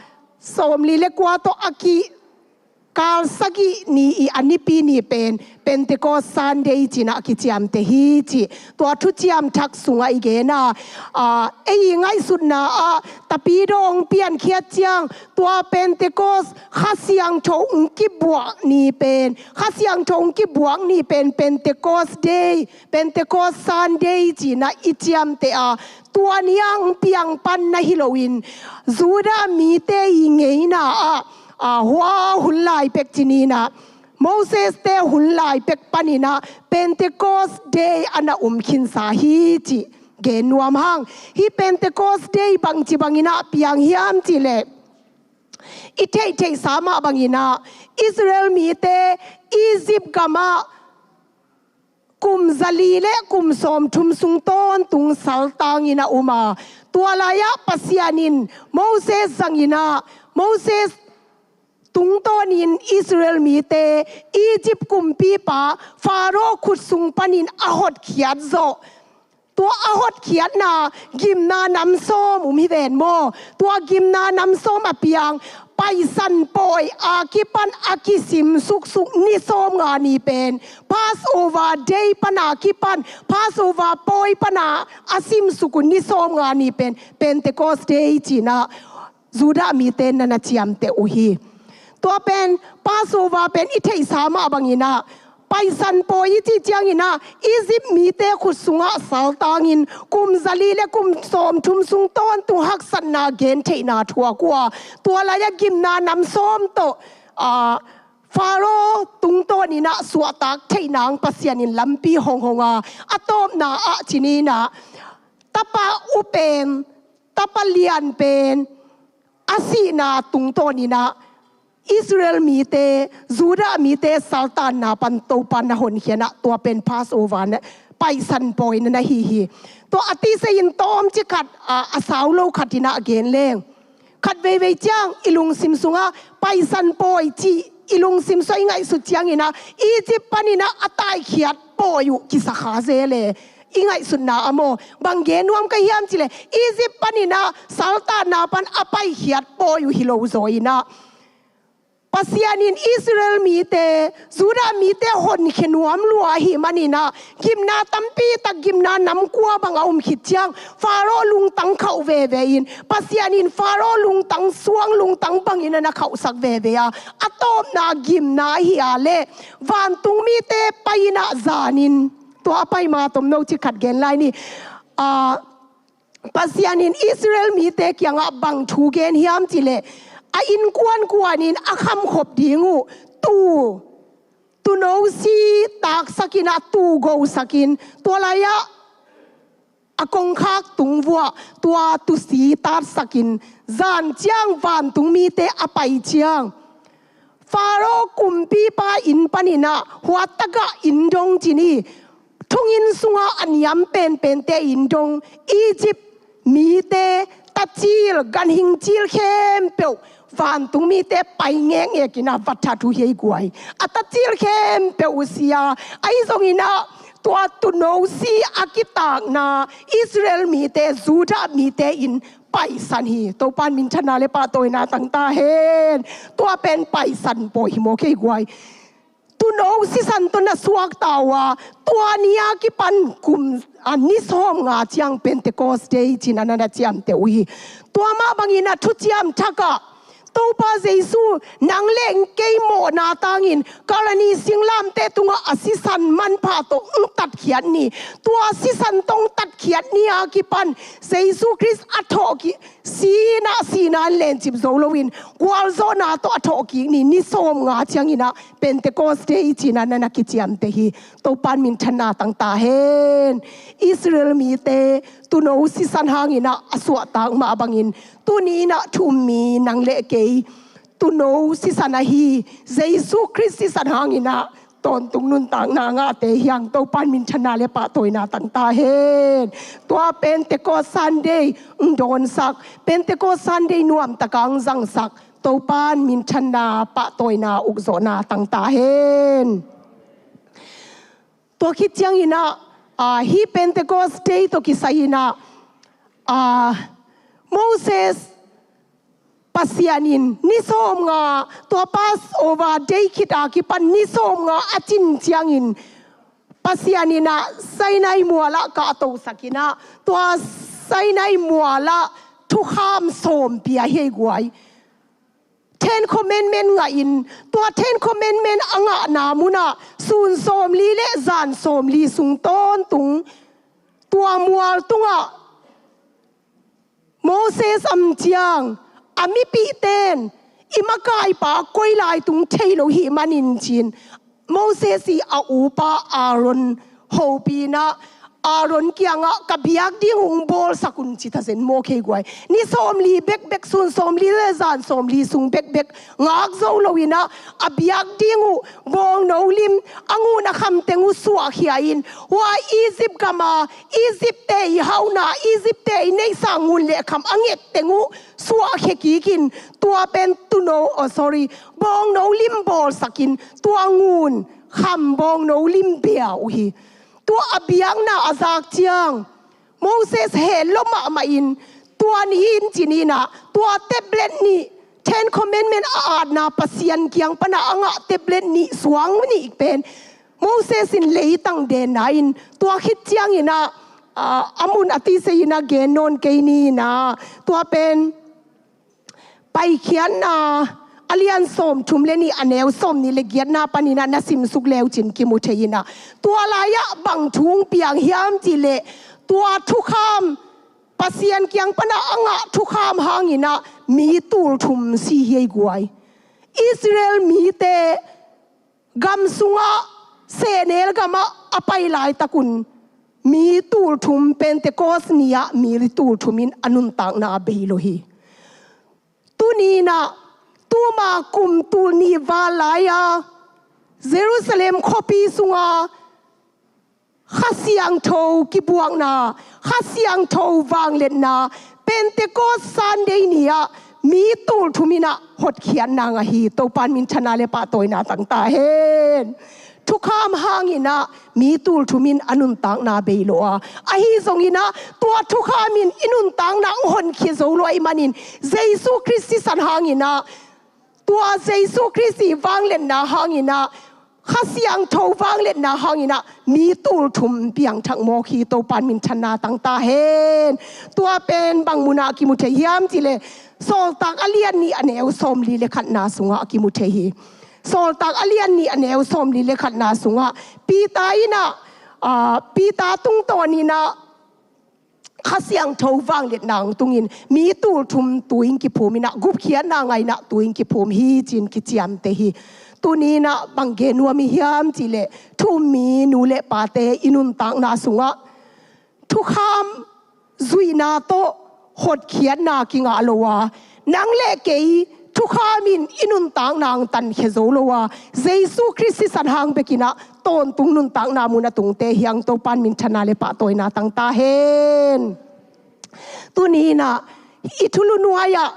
sawmli le kua tawh a kikal sagih ni i a nipi ni pen Pentecost Sunday ci-in a kiciamteh hi ci. Tua thuciam thak sungah i gen a, ah, ei i ngaihsutna ah Tapidaw hong piankhiat ciang, tua Pentecost Kha Siangtho hong kibuak ni pen, Kha Siangtho hong kibuak ni pen Pentecost Day, Pentecost Sunday ci-in a i ciamteh a, tua ni-a hong piang pan na hi loin, Judah mite i ngeina ah, ah, hua hun lai pek ci-in ah, Moses-te hun lai pek panin ah Pentecost Day a na om khinsa hi cih gen nuam hang. Hih Pentecost Day bangci bangin ah piang hiam cih leh, i theihtheihsa mah bangin ah Israel mite Egypt gamah kum zali le kum sawmthum sung tawntung saltangin a om a, tua lai-ah Pasian in Moses zangin ah, Moses tungtawnin Israel mite Egypt kumpipa Pharaoh khut sung panin a hotkhiat zawh. Tua a hotkhiatna gimna nam sawm om hi ven maw. Tua gimna nam sawm a piang Paisan pawi a kipan a kisim suksuk ni sawmnga ni pen, Passover Day pan a kipan, Passover pawi pan a a simsuk uh ni sawmnga ni pen Pentecost Day ci-in ah Judah mite na na ciamteh uh hi. Tua pen Passover pen i theihsa mah bangin ah Paisan pawi i cih ciangin ah Egypt mite khut sungah saltangin kum zali le kum sawmthum sung tawntung haksatna gentheihna thuak uh a, tua lai-ah gimna nam sawm tawh, ah, Pharaoh tungtawnin ah suahtak theih nang Pasian in lampi hong hong a, a tawpna ah ci-in ah tapa upen, tapa lian pen a sihna tungtawnin ah Israel mite, Judah mite saltanna pan Topa na honkhia-in ah, tua pen Passover na, Paisan pawi na na hi hi. Tua a tisa-in tawmcik khat, a, a sau lo khat in ah gen leng, khat veivei ciang i lungsim sungah Paisan pawi cih i lungsim sungah i ngaihsut ciangin ah Egypt panin ah a taikhiat pawi uh kisa kha zel e. I ngaihsutna ah maw, bang gen nuam ka hiam cih leh, Egypt panin ah saltanna pan a paikhiat pawi uh hi lo zaw-in ah, Pasian in Israel mite, Judah mite honkhia nuam lua ahih manin ah, gimna tampi tak, gimna nam kua bang a om khit ciang Pharaoh lungtang khauh veve in, Pasian in Pharaoh lungtang suang, lungtang bangin a na khauhsak veve a, a tawpna gimna ahi a leh vantung mite pai-in ah zanin, tua a pai ma tomno cik khat gen lai ni. Ah, Pasian in Israel mite kiangah bang thu gen hiam cih leh, a innkuan kuanin a khamkhop ding uh tuu, tuuno si taksakin ah, tuu gosakin, tua lai-ah a kongkhak tung vuah tua tuusi tatsakin, zan ciang vantung mite a pai ciang, Pharaoh kumpipa inn panin ah huatakah inn dong ci ni, thonginn sungah a niam penpente inn dong, Egypt mite tacil, ganhing cil khempeuh vantung mite pai ngekngekin ah va that uh hi ei guai. A tacil khempeuh uh si a, ahi zongin ah tua tuuno si a kitakna Israel mite, Judah mite in paisan hi. Topa in minthanna le pahtawina tang ta hen. Tua pen paisan pawi hi maw, kei guai. Tuuno sisan tawh na suakta uh a, tua ni a kipan kum, a, ni sawmnga ciang Pentecost Day ci-in a na na ciamteh uh hi. Tua mah bangin ah thuciam thak ah Topa Jesu, nang le kei mawhna tangin Kalvari singlamteh tungah a sisan manpha tawh hong tatkhiat ni. Tua sisan tawh hong tatkhiat ni a kipan Jesu Khrist a thawhkik, sihna, sihna in lencip zo loin gualzawhna tawh a thawhkik ni, ni sawmnga ciangin ah Pentecost Day ci-in ah na na kiciamteh hi. Topa in minthanna tang ta hen. Israel mite tuuno sisan hangin ah a suahtak mah bangin, tuni in ah thu-um mi nang le kei tuuno sisan ahi Jesu Khrist sisan hangin ah tawntung nuntakna ngahte hi hang. Topa in minthanna le pahtawina tang ta hen. Tua Pentecost Sunday hong dawnsak, Pentecost Sunday nuamtak a hong zangsak Topa in minthanna, pahtawina, ukzawhna tang ta hen. Tua khit ciangin ah, ah, hih Pentecost Day tawh kisai in ah, ah, Moses Pasian in ni sawmnga, tua Passover Day khit a kipan ni sawmnga a cin ciangin Pasian in ah Sinai mual ah kahtosak in ah, tua Sinai mual ah thukham sawm pia hi ei guai. Ten Commandment ngah in, tua Ten Commandment a ngahna mun ah sun sawmli le zan sawmli sung tawntung tua mual tungah Moses a om ciang, a mipihte in i makaipa koi lai tung thei lo ahih manin ci-in, Moses i a upa Aaron hopih in ah, Aaron kiangah ka biak ding uh hong bawlsak un ci ta zen maw ei guai. Ni sawmli bekbek, sun sawmli le zan sawmli sung bekbek ngak zo lo in ah, a biak ding uh bawngno lim, a ngun a kham teng uh suahkhia in, hua Egypt gam a Egypt-te i hauhna, Egypt-te i neihsa ngun le kham a nget teng uh suahkhia kik in, tua pen tuuno, oh sorry, bawngno lim bawlsak in, tua ngun kham bawngno lim bia uh hi. Tua a biakna a zak ciang Moses heh lua mahmah in, tua ni in ci-in ah, tua tablet nih, Ten Commandment a atna Pasian kiang pan a a ngah tablet nih, suang nih pen Moses in leitang denna in, tua khit ciangin ah, ah, a mun a tisa in ah gen nawn kei ni in ah, tua pen Paikhiatna a lian sawmthum le nih, a neu sawmnih le giatna panin ah na simsuk le uh cin kimu thei in ah, tua lai-ah bang thu hong piang hiam cih leh, tua thukham, Pasian kiang pan a a ngah thukham hangin ah mi tulthum si hi ei guai. Israel mite gam sungah, sehnel gamah a pai laitak un mi tulthum, Pentecost ni-ah mi tulthum in a nuntakna bei lo hi. Tuni in ah, tuma kum tul nih val lai-a Jerusalem khuapi sunga Kha Siangtho kibuakna, Kha Siangtho vangliatna, Pentecost Sunday ni-ah mi tulthum in ah hotkhiatna ngah hi. Topa'n minthanna le pahtawina tang ta hen. Thukham hangin ah mi tulthum in a nuntakna bei lo a, ahi zongin ah tua thukham in i nuntakna hong honkhia zo lo ahih manin, Jesu Khrist sisan hangin ah, tua Jesu Khrist i vangliatna hangin ah, Kha Siangtho vangliatna hangin ah mi tulthum piangthak mawk hi. Topa'n minthanna tang ta hen. Tua pen bang mun ah kimu thei hiam cih leh, Sawltak a lian nih, a neu sawmli le khatna sungah kimu thei hi. Sawltak a lian nih, a neu sawmli le khatna sungah Peter in ah, ah, Peter tungtawn in ah Kha Siangtho vangliatna hong tungin mi tulthum tu-in kiphum in ah, gupkhiatna ngah in ah tu-in kiphum hi ci-in kiciamteh hi. Tuni in ah bang gen nuam i hiam cih leh, thu-um mi nu le pate i nuntakna sungah thukham zuihna tawh hotkhiatna kingah lo a, nang le kei thukham in i nuntakna hong tankhia zo lo a, Jesu Khrist sisan hang bek in ah tawntung nuntakna mun a tungte hi hang. Topa'n minthanna le pahtawina tang ta hen. Tuni in ah i thulu nuai-ah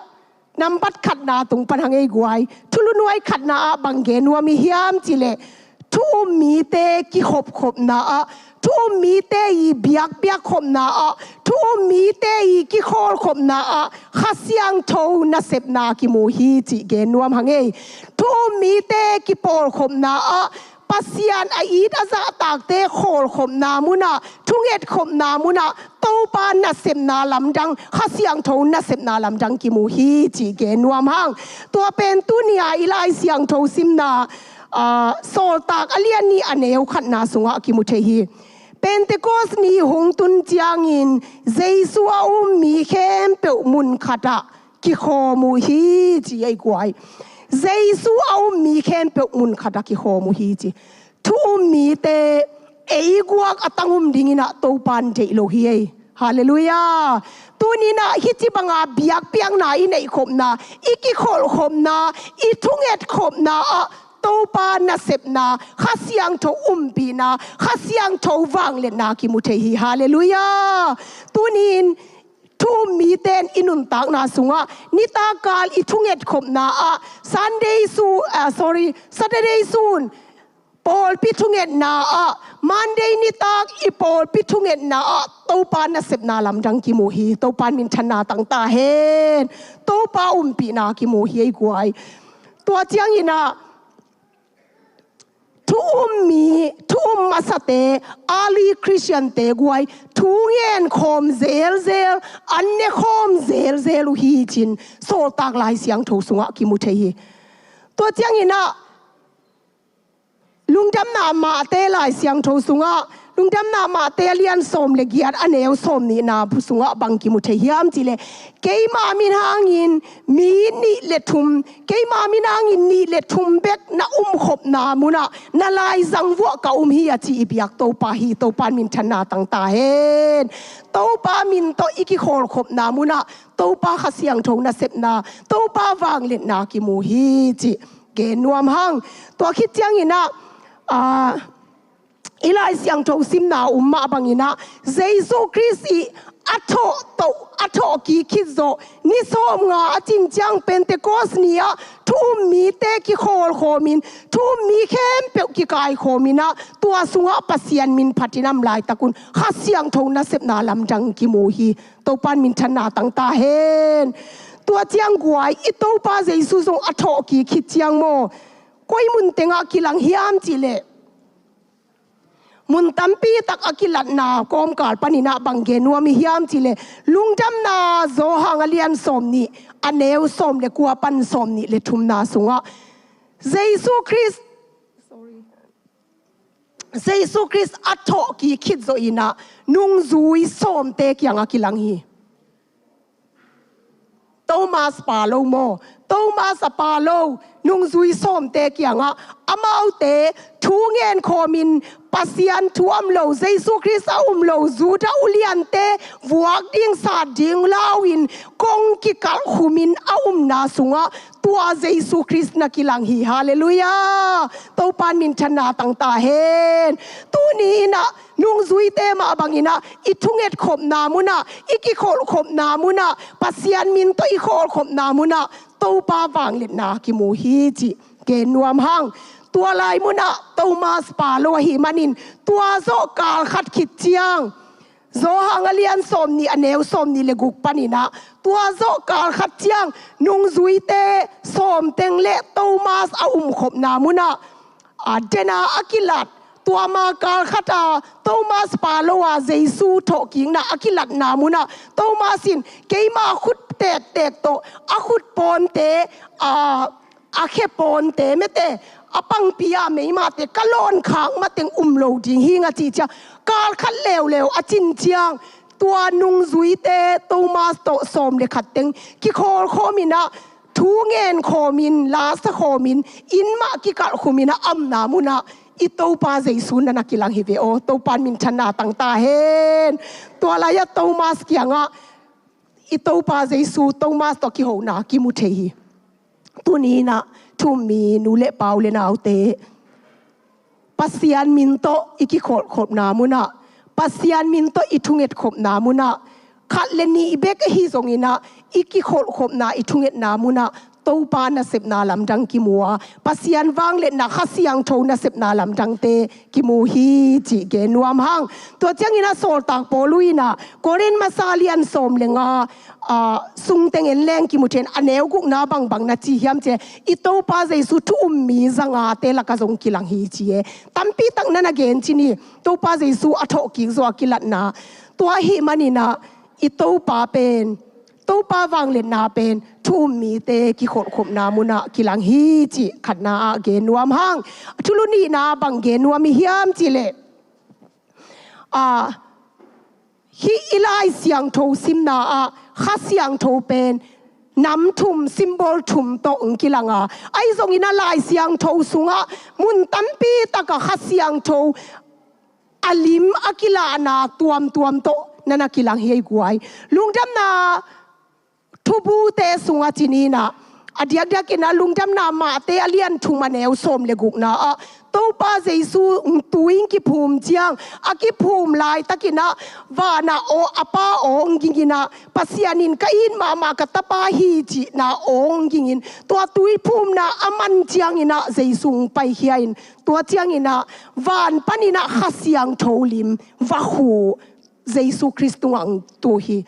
nambat khatna tung pan hang ei guai. Thulu nuai khatna ah bang gen nuam i hiam cih leh, thu-um mite kikhopkhopna ah, thu-um mite i biakbiakkhopna ah, thu-um mite i kikhawlkhopna ah Kha Siangtho nasepna kimu hi cih gen nuam hang ei. Thu-um mite kipawlkhopna ah, Pasian a it a zahtakte khawlkhopna mun ah, thungetkhopna mun ah Topa nasepna lamdang, Kha Siangtho nasepna lamdang kimu hi cih gen nuam hang. Tua pen tuni-a i Lai Siangtho simna, ah, Sawltak a lian nih, a neu khatna sungah kimu thei hi. Pentecost ni hong tun ciangin Jesu a um mi khempeuh mun khatah kikhawm uh hi ci ei guai. Jesu a um mi khempeuh mun khatah kikhawm uh hi ci. Thu-um mite ei guak a tang um dingin ah Topa'n deih lo hi ei. Halleluiah. Tuni in ah hih ci banga biakpiakna i neihkhopna, i kikholhkhopna, i thungetkhopna ah Topa nasepna, Kha Siangtho umpihna, Kha Siangtho vangliatna kimu thei hi. Halleluiah. Tuni in thu-um mite in i nuntakna sungah nitakkal i thungetkhopna ah Sunday su-, ah, sorry, Saturday sun Pawlpi thungetna ah, Monday nitak i pawlpi thungetna ah Topa nasepna lamdang kimu hi. Topa in minthanna tang ta hen. Topa umpihna kimu hi ei guai. Tua ciangin ah thu um mi, thu um masate, early Christian-te guai, thu ngen khawm zelzel, an ne khawm zelzel uh hi cin Sawltak Lai Siangtho sungah kimu thei hi. Tua ciangin ah Lungdamna Mate Lai Siangtho sungah, Lungdamna Mate a lian sawm le giat, a neu sawm nihna sungah bang kimu thei hiam cihleh, keima min hangin mi nih le thum, keima min hangin nih le thum bek na umkhopna munah na laizang vuah ka um hi, a ci i biak Topa hi. Topa in minthanna tang ta hen. Topa min tawh i kikhawlkhopna munah Topa Kha Siangtho nasepna, Topa vangliatna kimu hi cih gen nuam hang. Tua khit ciangin ah, ah, i Lai Siangtho simna um mah bangin ah, Jesu Khrist i a thawh toh, a thawh kik khit zawh ni sawmnga a cin ciang Pentecost ni ah thu um mite kikhawlkhawmin, thu um mi khempeuh kikaikhawmin ah, tua sungah Pasian min phatin a om laitakun Kha Siangtho nasepna lamdang kimu hi. Topa in minthanna tang ta hen. Tua ciang guai, i Topa Jesu zong a thawh kik khit ciang maw, koi mun tengah kilang hiam cihleh, mun tampi tak a kilatna kawmkal panin ah bang gen nuam i hiam cihleh, Lungdamna Johan a lian sawm nih, a neu sawm le kua pan sawm nih le thumna sungah Jesu Khrist, Jesu Khrist a thawh kik khit zawh in ah nungzui sawmte kiangah kilang hi. Thomas pa lo maw, Thomas a pa lo, nungzui sawmte kiangah, amaute thu ngen khawmin, Pasian thu a om lo, Jesu Khrist a um lo Judah uliante vuak ding, sat ding lau-in kong kikalh khumin a umna sungah tua Jesu Khrist na kilang hi. Halleluiah. Topa in minthanna tang ta hen. Tuni in ah nungzuite mah bangin ah i thungetkhopna munah, i kikholhkhopna munah, Pasian min tawh i kholhkhopna munah Topa vangliatna kimu hi cih gen nuam hang. Tua lai munah Thomas pa lo ahih manin, tua zawh kal khat khit ciang, Johan a lian sawm nih, a neu sawm nih le guk panin ah, tua zawh kal khat ciang nungzuite sawm teng le Thomas a umkhopna munah, a, dena a kilat, tua ma kal khat a Thomas pa lo a Jesu thawhkikna a kilatna munah Thomas in, keima khut tektek tawh a khut pawnte, a, a khe pawnte mete, a pangpi a meimate ka lawn khak mateng um lo ding hi ing a cih ciang, kal khat leuleu a cin ciang, tua nungzuite Thomas tawh sawm le khat teng kikhawlkhawmin ah, thu ngen khawmin, la sa khawmin, inn mah kikalh khumin a omna munah i Topa Jesu na na kilang hi ve aw. Topa in minthanna tang ta hen. Tua lai-ah Thomas kiangah i Topa Jesu Thomas tawh kihona kimu thei hi. Tuni in ah thu um mi nu le pa u le naute, Pasian min tawh i kikholhkhopna munah, Pasian min tawh i thungetkhopna munah, khat le nih bek ahi zongin ah i kikholhkhopna, i thungetna munah Topa nasepna lamdang kimu a, Pasian vangliatna, Kha Siangtho nasepna lamdangte kimu hi cih gen nuam hang. Tua ciangin ah Sawltak Paul in ah Korin masa lian sawm le nga, a, sung teng en leng kimu thei in, a neu gukna bangbang na ci hiam cihleh, i Topa Jesu thu um mi za ngate lakah zong kilang hi ci e. Tampi tak na na gen ci ni, Topa Jesu a thawhkik zawh a kilatna. Tua ahih manin ah i Topa pen, Topa vangliatna pen thu um mite kikholhkhopna munah kilang hi cih khatna ah gen nuam hang. Thulu nihna bang gen nuam i hiam cihleh, a, hih i Lai Siangtho simna ah Kha Siangtho pen nam thum, symbol thum tawh hong kilang a, ahi zongin ah Lai Siangtho sungah mun tampi takah Kha Siangtho a lim a kilahna tuamtuam tawh na na kilang hi ei guai. Lungdamna thubute sungah ci ni in ah, a diakdiakin ah Lungdamna Mate a lian thum, a neu sawm le gukna ah Topa Jesu tui in kiphum ciang, a kiphum laitakin ah, vanah aw, a Pa aw hong ging in ah, Pasian in ka it mahmah ka Tapa hi cihna aw hong ging in, tua tui phumna a man ciangin ah Jesu hong paikhia in, tua ciangin ah van panin ah Kha Siangtho lim vakhu Jesu Khrist tungah hong tu hi.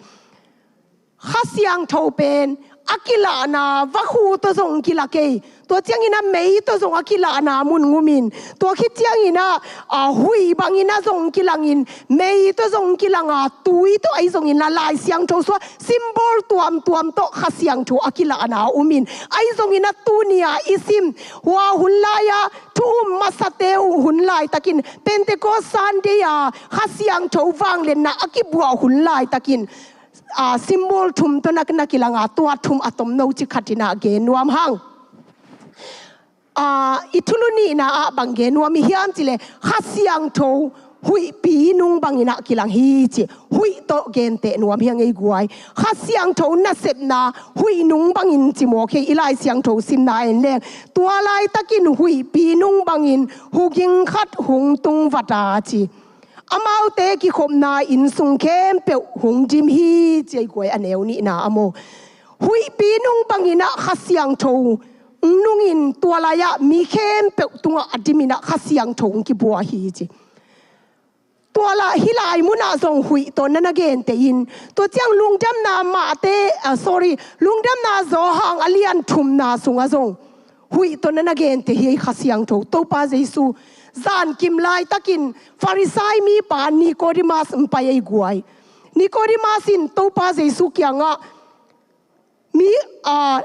Kha Siangtho pen a kilahna vakhu tawh zong kila kei. Tua ciangin ah mei tawh zong a kilahna mun hong um in, tua khit ciangin ah, a, huih bangin ah zong kilangin, mei tawh zong kilanga, tui tawh ahi zongin ah Lai Siangtho sungah symbol tuamtuam tawh Kha Siangtho a kilahna um in, ahi zongin ah tuni-a i sim, hua hun lai-a thu um masate uh hun laitakin, Pentecost Sunday-a Kha Siangtho vangliatna a kibuak hun laitakin, a, symbol thum tawh na, na kilanga, tua thum a tomno ci khatin ah gen nuam hang. A, i thulu nihna ah bang gen nuam i hiam cih leh, Kha Siangtho huihpi nung bangin ah kilang hi ci. Huih tawh genteh nuam hi ing ei guai. Kha Siangtho nasepna huih nung bangin ci mawk hi, i Lai Siangtho simna en leng. Tua laitakin huihpi nung bangin huging khat hong tung vat a ci. Amaute kikhopna inn sung khempeuh hong dim hi ci ei guai, a neu nihna ah maw. Huihpi nung bangin ah Kha Siangtho nungin tua lai-ah mi khempeuh tungah a dimin ah Kha Siangtho hong kibuak hi ci. Tua lai, hih lai munah zong huih tawh na na genteh in, tua ciang Lungdamna Mate, a, sorry, Lungdamna Johan a lian thumna sungah zong huih tawh na na genteh hi ei Kha Siangtho. Topa Jesu zankim laitakin Farisai mipa Nicodemus hong pai ei guai. Nicodemus in Topa Jesu kiangah, mi, a,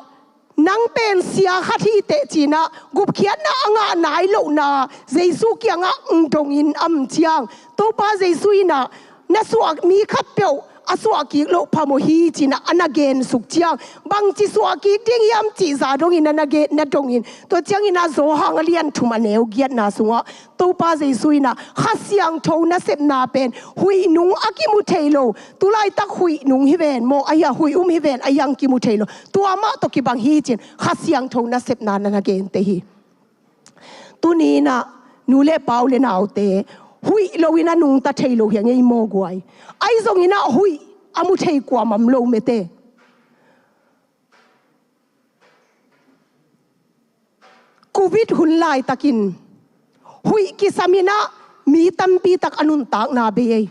nang pen sia khat hi teh ci-in ah, gupkhiatna a ngah nai lohna Jesu kiangah hong dongin a om ciang, Topa Jesu in ah, na suah mi khatpeuh a suah kik loh phamawh hi ci-in ah a na gensuk ciang, bangci suah kik ding hiam cih zah dongin a na gen, na dongin. Tua ciangin ah Johan a lian thum a neu giatna sungah Topa Jesu in ah Kha Siangtho nasepna pen huih nung a kimu thei lo, tulaitak huih nung hi ven maw, ahi a huih um hi ven, ahi a kimu thei lo, tua mah tawh kibang hi ci-in Kha Siangtho nasepna na na genteh hi. Tuni-in ah nu le pa u le naute, huih loin a nungta thei lo hi ing ei maw guai. Ahi zongin ah huih a mu thei kuamah om lo mate. Covid hun laitakin huih kisamin ah mi tampi tak a nuntakna bei ei.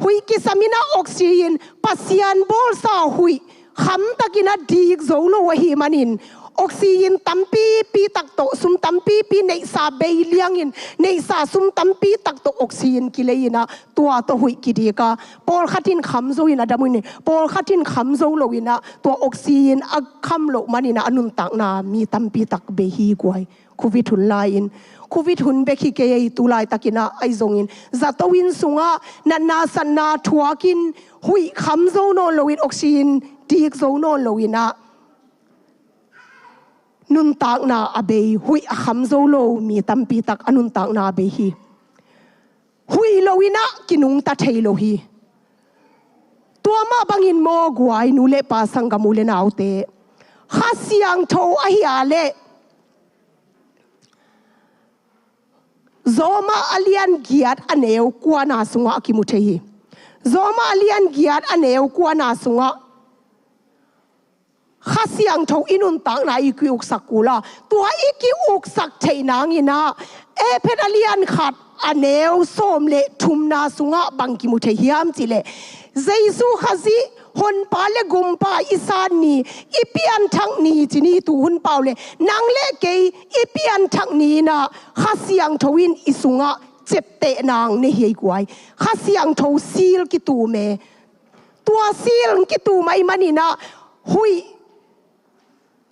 Huih kisamin ah oxygen, Pasian bawlsa huih khamtakin a dik zo lo ahih manin, oxygen tampipi tak tawh, sum tampipi neihsa bei liangin, neihsa sum tampi tak tawh oxygen kilei-in ah tua tawh huih kidik a, pawlkhat in kham zo-in a dam uh hi, pawlkhat in kham zo lo-in ah tua oxygen a kham loh manin ah a nuntakna mi tampi tak bei hi guai. Covid hun lai-in, Covid hun bek hi kei ei, tu laitakin ah ahi zongin zato inn sungah natna satna thuakin huih kham zo nawn loin, oxygen dik zo nawn loin ah nuntakna a bei, huih a kham zo lo mi tampi tak a nuntakna a bei hi. Huih loin ah kinungta thei lo hi. Tua mah bangin maw guai, nu le pa, sanggam u le naute, Kha Siangtho ahi a leh Roma a lian giat a neu kuana sungah a kimu thei hi. Roma a lian giat a neu kuana sungah Kha Siangtho i nuntakna i ki-uksak kul a, tua i ki-uksak theih nangin ah, Efesa a lian khat a neu sawm le thumna sungah bang kimu thei hiam cih leh, Jesu Khazih Honpa le Gumpa i san ni, i pianthak ni ci ni, tu hun pau le nang le kei i pianthak ni-in ah Kha Siangtho in i sungah ciapteh nang nei hi ei guai. Kha Siangtho seal kitum e. Tua seal kitum ahih manin ah huih,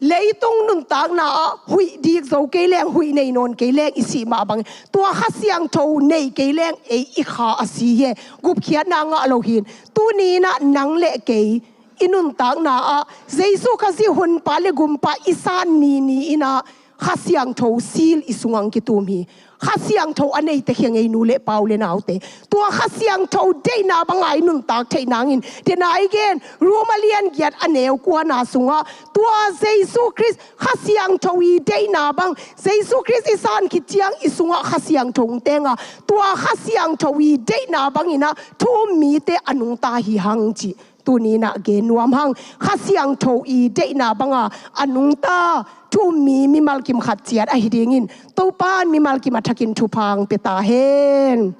leitung nuntakna ah huih dik zo kei leng, huih nei nawn kei leng i sih mah bangin, tua Kha Siangtho nei kei leng ei i kha a si hi. Gupkhiatna ngah lo hi-in, tuni-in ah nang le kei i nuntakna ah Jesu Khazih Honpa le Gumpa i san ni ni-in ah Kha Siangtho seal i sungah kitum hi. Kha Siangtho a neite khia ngei, nu le pa, u le naute. Tua Kha Siangtho deihna banga i nuntak theih nangin, dena i gen, Rom a lian giat a neu kuana sungah, tua Jesu Khrist Kha Siangtho i deihna bang, Jesu Khrist i san khit ciang i sungah Kha Siangtho hong tenga, tua Kha Siangtho i deihna banginah thu um mite a nungta hi hang ci. Tuninah gen nuam hang, Kha Siangtho i deihna banga a nungta thu um mi mimal kim khat ciat ahi dingin, Topan mimal kim a thakin thupha hong pia ta hen.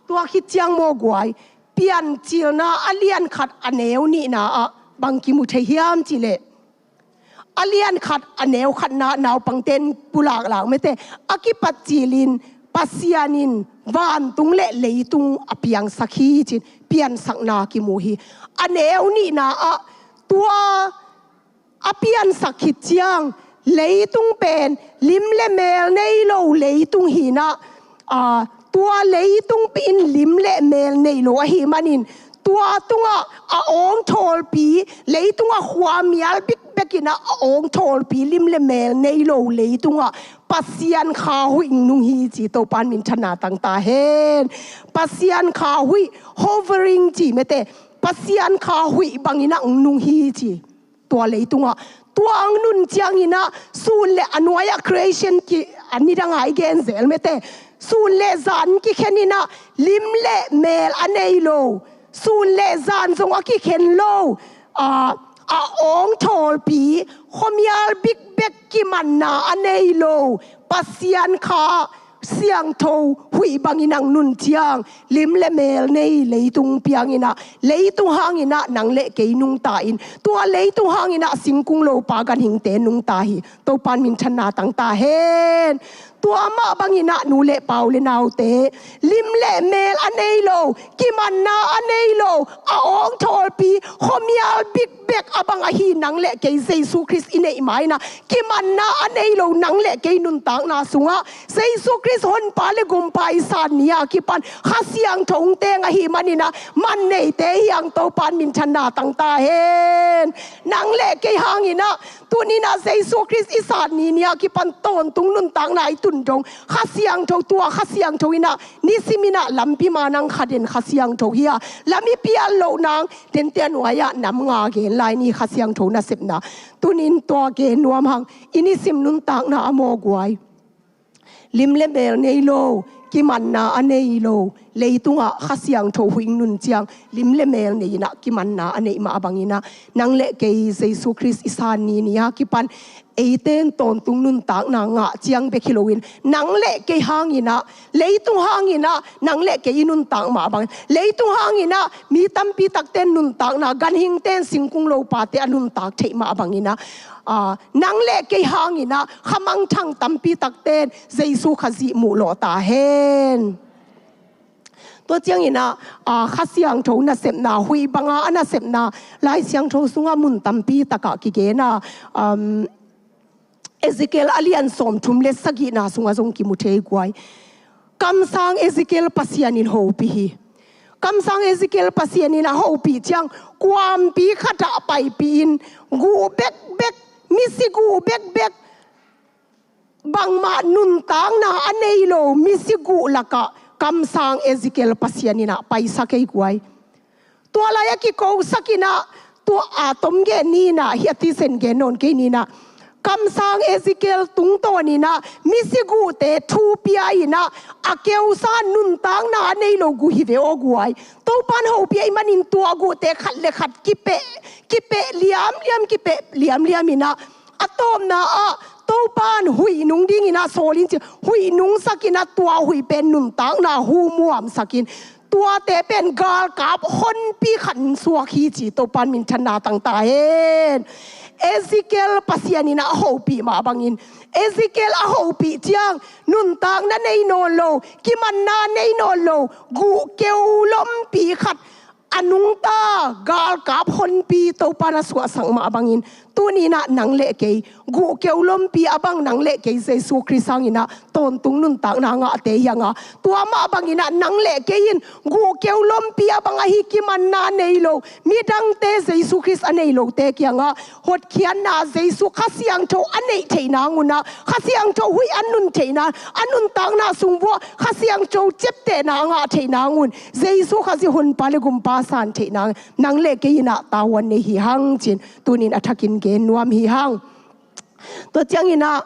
Tua khit ciang maw guai, Piancilna a lian khat a neu nihna ah bang kimu thei hiam cihleh, a lian khat a neu khatna naupangten pulak lak mete, a kipat cilin Pasian in vantung le leitung a piangsak hi cin, piansakna kimu hi. A neu nihna ah tua a piansak khit ciang, leitung pen lim le mel nei lo leitung hinah, aa, tua leitung in lim le mel nei lo ahi manin, tua tungah a awngthawlpi, leitungah khuamial bikbekinah a awngthawlpi, lim le mel nei lo leitungah Pasian Kha Huih nung hi ci. Topan minthanna tang ta hen. Pasian Kha Huih, hovering ci mete, Pasian Kha Huih banginah nung hi ci. Tua leitungah, tua ang nun cianginah, sun le a nuai-ah creation ki, a nidang a i gen zel mete, sun le zan kikheninah, lim le mel a nei lo, sun le zan zong a kikhen lo, a, a awngthawlpi, khuamial bikbek kimanna a nei lo Pasian Kha Siangtho Huih bangin ang nun ciang, lim le mel nei leitung pianginah, leitung hanginah nang le kei nungta in, tua leitung hanginah singkung lopa ganhingte nungta hi. Topan minthanna tang ta hen. Tua mah banginah nu le pa, u le naute, lim le mel a nei lo, kimanna a nei lo, a awngthawlpi, khuamial bikbek a bang ahi nang le kei Jesu Khrist i neih mainah, kimanna a nei lo nang le kei nuntakna sungah Jesu Khrist Honpa le Gumpa i san ni-a kipan Kha Siangtho hong teng ahi maninah, man neite hi ang. Topan minthanna tang ta hen. Nang le kei hanginah, tuninah Jesu Khrist i san ni ni-a kipan tawntung nuntakna i tun dong, Kha Siangtho, tua Kha Siangtho inah, nisiminah lampi manang khaden Kha Siangtho hi-a, lam i pial loh nang, dente a nuai-ah nam nga gen lai ni, Kha Siangtho nasepna. Tunin tua gen nuam hang, i nisim nuntakna ah maw guai, lim le mel nei lo, kimanna a nei lo leitungah Kha Siangtho Huih in nun ciang, lim le mel neinah kimanna a neih mah banginah, nang le kei Jesu Khrist i san ni ni-a kipan, eite in tawntung nuntakna ngah ciang bek hi loin, nang le kei hanginah, leitung hanginah, nang le kei i nuntak mah bangin, leitung hanginah mi tampi takte in nuntakna, ganhingte in singkung lopate a nuntak theih mah banginah, aa, nang le kei hanginah kha mangthang tampi takte in Jesu Khazih muh lawh ta hen. Tua cianginah, aa, Kha Siangtho nasepna, huih banga a nasepna, Lai Siangtho sungah mun tampi takah kigena, um, Ezekiel a lian sawmthum le sagihna sungah zong kimu thei guai. Kamsang Ezekiel Pasian in hopih hi. Kamsang Ezekiel Pasian in a hopih ciang, kuampi khatah paipihin, guh bekbek, misi guh bekbek, bangmah nuntakna a nei lo misi guh lakah kamsang Ezekiel Pasian inah paisak ei guai. Tua lai a kikosak inah, tua a tom gen ninah, hih a tisen gen nawn kei ninah, kamsang Ezekiel tungtawn inah misi guhte thu pia inah, a keusa nuntakna a nei lo guh hi ve aw guai. Topan hopih ahih manin tua guhte khat le khat kipeh, kipeh liamliam, kipeh liamliam inah, a tawpna ah Topan huih nung dingin a sawl in ci, huih nungsak inah, tua huih pen nuntakna hu muamsak in, tuate pen galkap honpi khat in suak hi ci. Topan minthanna tangta hen. Ezekiel Pasian inah a hopih mah bangin, Ezekiel a hopih ciang nuntakna nei nawn lo, kimanna nei nawn lo, guh keu lompi khat, A nungta galkap honpi Topa na suahsak mah bangin, tuni-in ah nang le kei guhkeu lompi a bang nang le kei Jesu Khrist hangin ah tawntung nuntakna ngahte hi hang a, tua mah bangin ah nang le kei in guhkeu lompi a bang ahi kimanna nei lo, midangte Jesu Khrist a nei lote kiangah hotkhiatna Jesu Kha Siangtho a neih theih nangun ah, Kha Siangtho huih a nun theih nan, a nuntakna sung vuah Kha Siangtho ciaptehna a ngah theih nangun Jesu Khazih Honpa le Gumpa san theih nang, nang le kei in ah tavuan nei hi hang ci-in tuni-in a thakin gen nuam hi hang. Tua ciangin ah,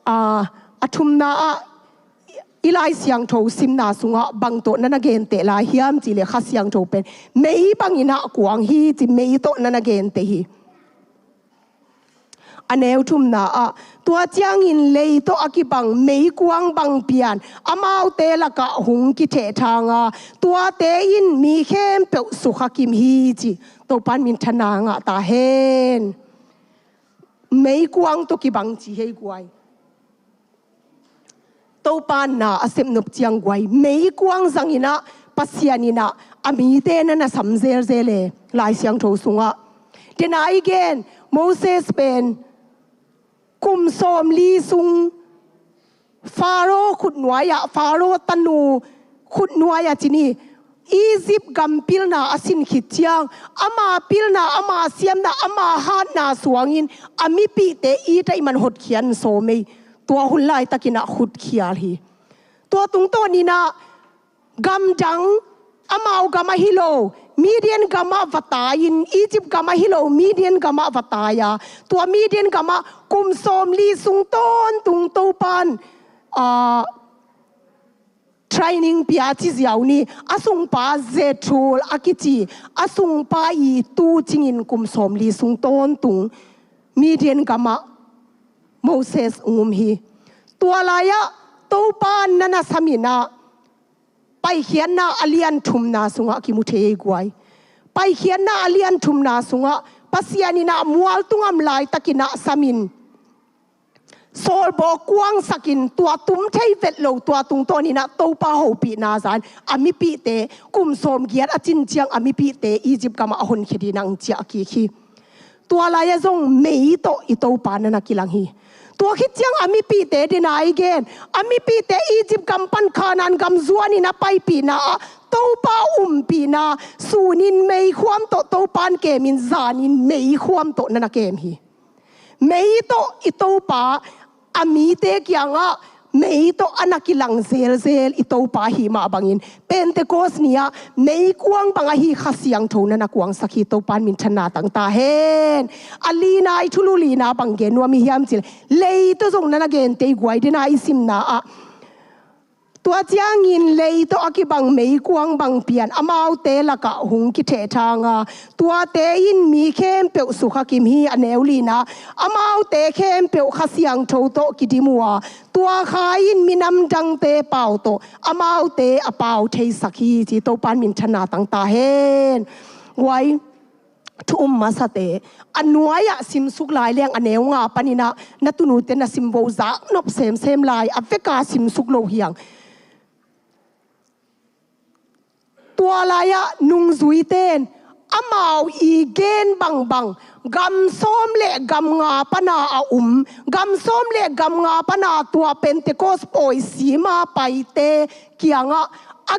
a, a thumna ah i Lai Siangtho simna sungah bang tawh na na genteh lai hiam cih leh Kha Siangtho pen mei bangin ah kuang hi ci, mei tawh na na genteh hi. A neu thumna ah, tua ciangin lei tawh a kibang meikuang bang pian amaute lakah hong kithehthang a, tuate in mi khempeuh sukha kim hi ci. Topa in minthanna ngah ta hen. Meikuang tawh kibang ci hi ei guai. Topa in na a sepnop ciang guai, meikuang zangin ah Pasian in ah a mite na na sam zelzel e. Lai Siangtho sungah dena i gen, Moses pen kum sawmli sung Faro khutnuai-ah, Faro tanu khutnuai-ah ci ni, Egypt gam pilna a sin khit ciang, ama pilna, ama siamna, ama hatna suangin a mipihte it a i man hotkhiat sawm ei. Tua hun laitakin ah khutkhial hi. Tua tungtawnin ah gamdang, amau gam ahi lo Midian gamah va tai-in, Egypt gam ahi lo Midian gamah va tai a, tua Midian gamah kum sawmli sung tawntung Topa in, ah, training pia ci ziau ni, a sungpa Jethro a kici, a sungpa i tu cingin kum sawmli sung tawntung Midian gamah Moses hong um hi. Tua lai-ah Topa in na na samin ah Paikhiatna a lian thumna sungah kimu thei ei guai. Paikhiatna a lian thumna sungah Pasian in ah mual tungah om laitakin ah samin, sawlbaw kuangsakin, tua tum thei vet lo, tua tungtawnin ah Topa hopihna zan a mipihte, kum sawmgiat a cin ciang a mipihte Egypt gamah a honkhia ding nang ciah a kik hi. Tua lai-ah zong mei tawh i Topa na na kilang hi. Tua khit ciang a mipihte, dena i gen, a mipihte Egypt gam pan Kanaan gam zuanin a paipihna ah Topa umpihna, sunin meikhuam tawh Topa in kemin zanin meikhuam tawh na na kem hi. Mei tawh i Topa a mite kiangah mei tawh a na kilang zelzel i Topa ahih mah bangin, Pentecost ni-ah meikuang bang ahi Kha Siangtho na na kuangsak hi. Topa in minthanna tang ta hen. A lina, i thulu lina bang gen nuam i hiam cih leh, lei tawh zong na na genteh ei guai, dena i simna ah. Tua ciangin lei tawh a kibang meikuang bang pian amaute lakah hong kithehthang a, tuate in mi khempeuh sukha kim hi. A neu lina, amaute khempeuh Kha Siangtho tawh kidim uh a, tua Kha in minam dangte pau tawh amaute a pau theisak hi ci. Topa in minthanna tang ta hen. Guai, thu um masate, a nuai-ah simsuk lai leng a neu nga panin ah na tunute na simvo zaknop semsem lai, a veka simsuk lo hi hang. Tua lai-ah nungzuite in amau i gen bangbang gam sawm le gam nga pana a um, gam sawm le gam nga pana tua Pentecost pawi sima paite kiangah a,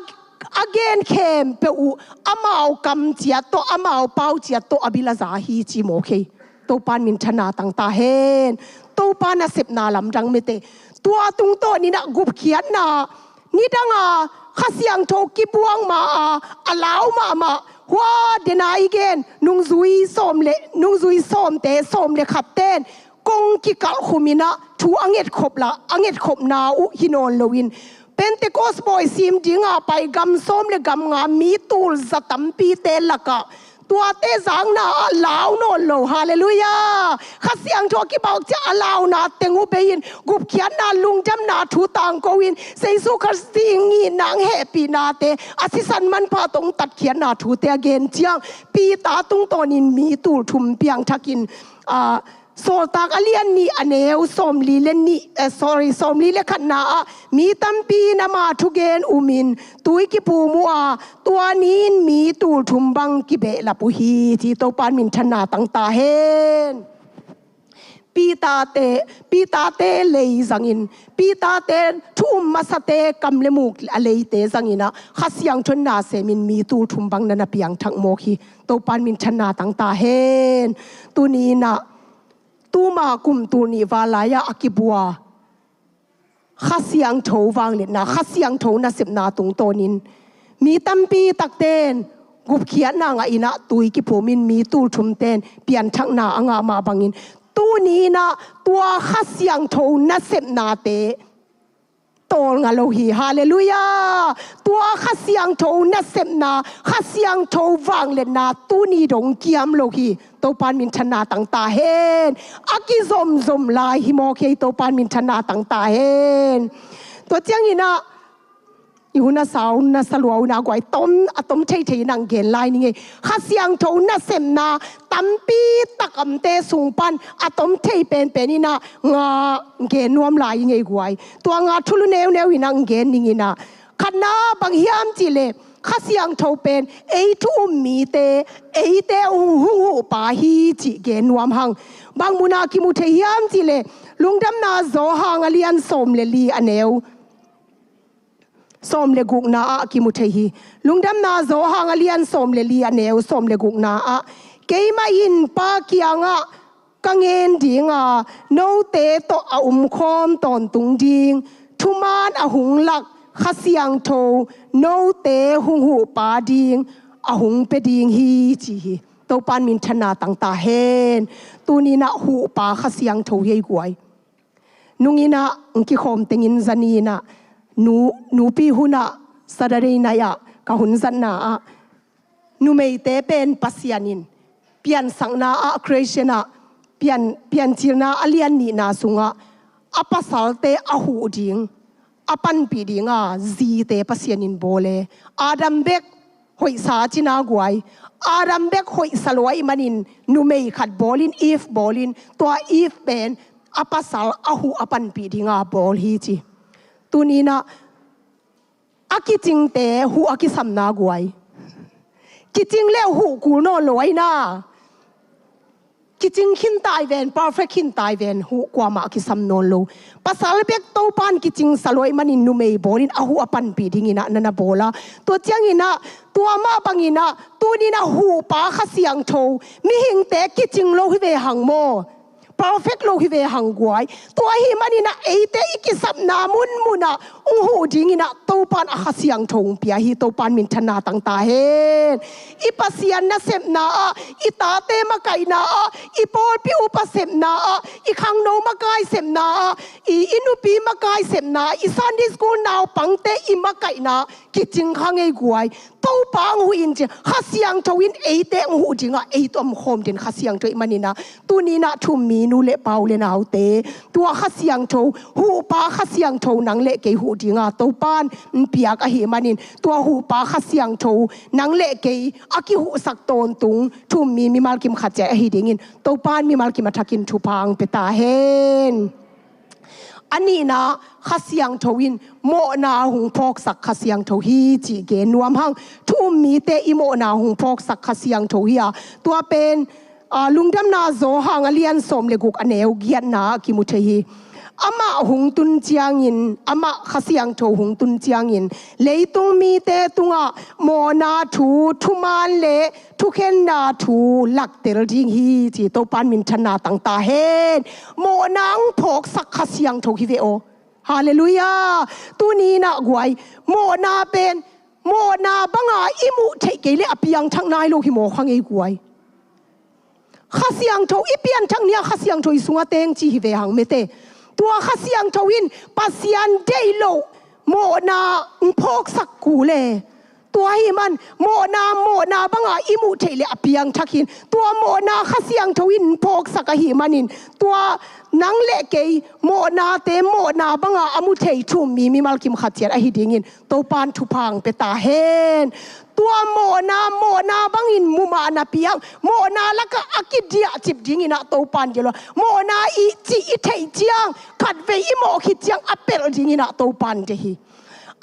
a gen khempeuh uh amau kamciat tawh, amau pauciat tawh a bil a za hi ci mawk hi. Topa in minthanna tang ta hen. Topa nasepna lamdang mite. Tua tungtawnin ah gupkhiatna, nidanga Kha Siangtho kibuang ma a, a lau mahmah, hua dena i gen, nungzui sawm le, nungzui sawmte, sawm le khatte in kong kikalh khumin ah thu a ngetkhop la, a ngetkhopna uh hi nawn loin, Pentecost pawi sim dinga pai gam sawm le gam nga mi tul za tampite lakah tuate zakna ah lau nawn lo. Halleluiah. Kha Siangtho a kibawk ciang a launa teng uh bei-in, gupkhiatna, lungdamna thu tangko-in, Jesu Khazih ngihna, hehpihnate, a sisan manpha tawh hong tatkhiatna thute a gen ciang, Peter tungtawnin mi tul thum piangthakin, ah, Sawltak a lian nih a neu sawmli le nih, eh, sorry, sawmli le khatna ah mi tampi in ama thugen umin tui kiphum uh a, tua ni-in mi tulthum bang kibehlap uh hi, ci. Topa in minthanna tang ta hen. Peter te, Peter te lei zangin, Peter te thu um masate kam le muk a leite zangin ah Kha Siangtho in na semin mi tulthum bang na na piangthak mawk hi. Topa in minthanna tang ta hen. Tuni-in ah tuma kum tul nih val lai-ah a kibua Kha Siangtho vangliatna, Kha Siangtho nasepna tungtawnin mi tampi takte in gupkhiatna ngahin ah tui kiphumin mi tulthumte in pianthakna a ngah mah bangin, tuni-in ah tua Kha Siangtho nasepnate tawlnga lo hi. Halleluiah. Tua Kha Siangtho nasepna, Kha Siangtho vangliatna tuni dong kiam lo hi. Topa in minthanna tang ta hen. A kizomzom lai hi mawk hi. Topa in minthanna tang ta hen. Tua ciangin ah i hun a sa un, na sa lua un ah guai, tom, a tom theithei in ah gen lai ning ei. Kha Siangtho nasepna tampi tak a omte sung pan a tom thei penpen in ah nga gen nuam lai ing ei guai. Tua nga thulu neuneu in ah gen ning in ah, khatna bang hiam cih leh Kha Siangtho pen ei thu um mite, eite hong, hong huhpa hi cih gen nuam hang. Bang mun ah kimu thei hiam cih leh Lungdamna Johan a lian sawm le li a neu sawm le gukna ah kimu thei hi. Lungdamna Johan a lian sawm le li a neu sawm le gukna ah, keimah in Pa kiangah ka ngen ding a, note tawh a omkhawm tawntung ding thuman a hong lak Kha Siangtho note hong huhpa ding a hong pia ding hi, ci hi. Topa in minthanna tang ta hen. Tuni-in ah huhpa Kha Siangtho hi ei guai. Nung in ah hong kikhawm tengin zani in ah nu, nupi hun ah Saturday night ah ka hun zatna ah numeite pen Pasian in piansakna ah, creation ah, pian, Piancilna a lian nihna sungah a pasalte a huh ding, a panpih ding a zite Pasian in bawl e. Adam bek hoihsa cihna guai. Adam bek hoihsa lua ahih manin numei khat bawlin, Eve bawlin, tua Eve pen a pasal a huh a panpih ding a bawl hi, ci. Tuni-in ah a kicingte huh a kisamna guai. Kicing le uh huh kul nawn lo ahi na. Kicing khin tai ven, perfect khin tai ven, huh kuamah a kisam nawn lo. Pasal bek Topa in kicingsa lua ahih manin numei bawlin a huh a panpih dingin ah na na bawl a. Tua ciangin ah, tua mah bangin ah, tuni-in ah huhpa Kha Siangtho, mihingte kicing lo hi ve hang maw? Perfect lo hi ve hang guai. Tua ahih manin ah eite i kisapna munmun ah hong huh dingin ah Topa in a Kha Siangtho hong pia hi. Topa in minthanna tang ta hen. I Pasian nasepna ah, i tate makaihna ah, i pawlpi upa sepna ah, i khangno makai sepna ah, i, i nupi makai sepna ah, i Sunday school naupangte i makaihna ah kicing kha ngei guai. Topa hong huh in ci, Kha Siangtho in eite hong huh ding a, ei tawh a omkhawm den Kha Siangtho ahih manin ah, tuni-in ah thu um mi nu le pa u le naute, tua Kha Siangtho, huhpa Kha Siangtho nang le kei huh ding a Topa in hong piak ahih manin, tua huhpa Kha Siangtho nang le kei a kihuhsak tawntung thu um mi mimal kim khat ciat ahi dingin Topa in mimal kim a thakin thupha hong pia ta hen. A nihna, Kha Siangtho in mawhna hong phawksak Kha Siangtho hi, cih gen nuam hang. Thu um mite i mawhna hong phawksak Kha Siangtho hi a, tua pen, aa, Lungdamna Johan a lian sawm le guk a neu giatna ah kimu thei hi. Amah hong tun ciangin, amah Kha Siangtho hong tun ciangin, leitung mite tungah mawhna thu, thuman le thukhenna thu laktel ding hi, ci. Topa in minthanna tang ta hen. Mawhna hong phawksak Kha Siangtho hi ve aw. Halleluiah. Tuni-in ah guai, mawhna pen, mawhna banga i muh theih kei leh a piangthak nai lo hi mawk hang ei guai. Kha Siangtho i pianthak ni-a Kha Siangtho i sungah teng ci hi ve hang mete. Tua Kha Siangtho in Pasian deih loh mawhna hong phawksak kul e. Tua ahih man, mawhna, mawhna banga i muh theih leh a piangthak hi. Tua mawhna Kha Siangtho in hong phawksak ahih manin, tua nang le kei mawhnate mawhna banga a mu thei thu um mi mimal kim khat ciat ahi dingin Topa in thupha hong pia ta hen. Tua mawhna, mawhna bangin mumah na piang, mawhna lakah a kidiahcip dingin ah Topan deih lo. Mawhna i cih i theih ciang, khatvei i mawh khit ciang a pelh dingin ah Topan deih hi.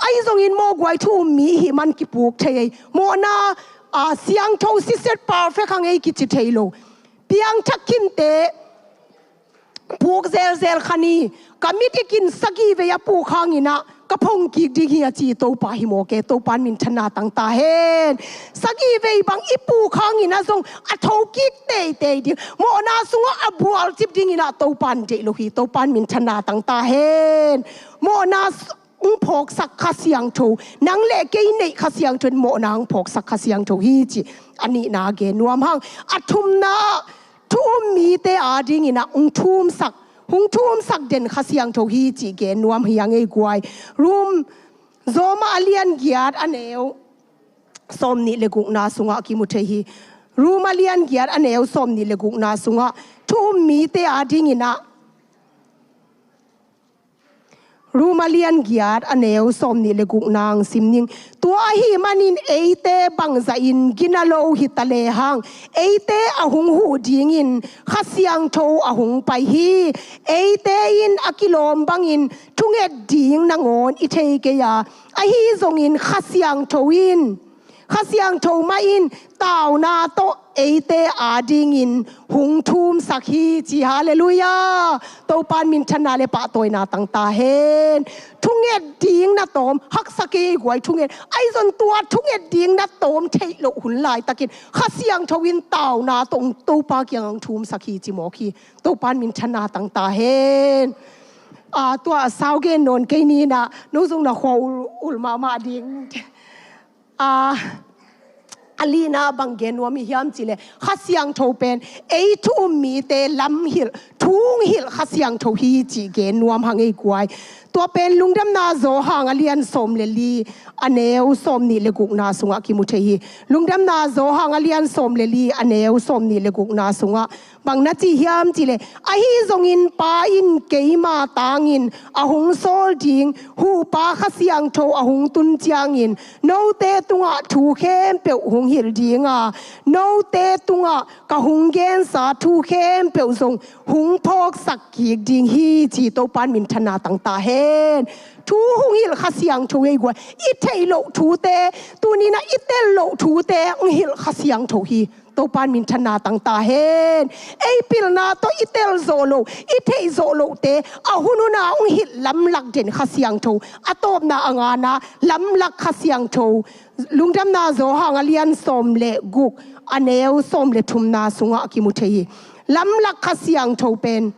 Ahi zongin mawh guai, thu um mi i hih man kipuk thei ei. Mawhna, a, siangtho, siset, perfect hang ei kici thei lo. Piangthak khinte puk zelzel kha ni, ka midik in sagih vei a puk hangin ah ka phong kik ding hi a ci Topa hi mawk e. Topan minthanna tang ta hen. Sagih vei bang i puk hangin ah zong a thokik teitei ding, mawhna sungah a bualcip dingin ah Topan deih lo hi. Topan minthanna tang ta hen. Mawhna s-, hong phawksak Kha Siangtho, nang le kei neih Kha Siangtho in mawhna hong phawksak Kha Siangtho hi ci a nihna gen nuam hang. A thumna, thu um mite adingin ah hong thumsak, hong thumsak den Kha Siangtho hi ci gen nuam hi hang ei guai. Rom, Roma a lian giat a neu sawmnih le gukna sungah kimu thei hi. Roma lian giat a neu sawmnih le gukna sungah thu um mite adingin ah, Roma lian giat a neu sawmnih le gukna hong sim ning. Tua ahih manin eite bangzahin gina lo hi ta lehang, eite a hong huh dingin Kha Siangtho a hong pai hi. Eite in a kilawm bangin thunget ding nangawn i thei kei a, ahi zongin Kha Siangtho in, Kha Siangtho mah in tauna tawh eite adingin hong thumsak hi ci. Halleluiah. Topan minthanna le pahtawina tang ta hen. Thunget ding na tawm, haksa kei guai, thunget. Ahi zong tua thunget ding na tawm theih loh hun laitakin Kha Siangtho in tauna tawh Topa kiang hong thumsak hi ci mawk hi. Topan minthanna tang ta hen. A, tua a sau gen nawn kei ni in ah, no zong na khua ul, ul mahmah ding. A, a lina bang gen nuam i hiam cih leh, Kha Siangtho pen ei thu um mite lam hilh, thu hong hilh Kha Siangtho hi cih gen nuam hang ei guai. Tua pen Lungdamna Johan a lian sawm le li, a neu sawmnih le gukna sungah kimu thei hi. Lungdamna Johan a lian sawm le li, a neu sawmnih le gukna sungah bang na ci hiam cih leh, ahi zongin Pa in keima tangin a hong sawl ding Huhpa Kha Siangtho a hong tun ciangin note tungah thu khempeuh hong hilh ding a, note tungah ka hong gensa thu khempeuh zong hong phawksak kik ding hi ci. Topan minthanna tang ta hen. Thu hong hilh Kha Siangtho ei guai. I theih loh thute, tuni in ah i tel loh thute hong hilh Kha Siangtho hi. Topan minthanna tang ta hen. Ei pilna tawh i tel zawh loh, i theih zawh lohte a hun hun a hong hilh lamlak den Kha Siangtho, a tawpna a ngana lamlak Kha Siangtho, Lungdamna Johan a lian sawm le guk, a neu sawm le thumna sungah kimu thei hi. Lamlak Kha Siangtho pen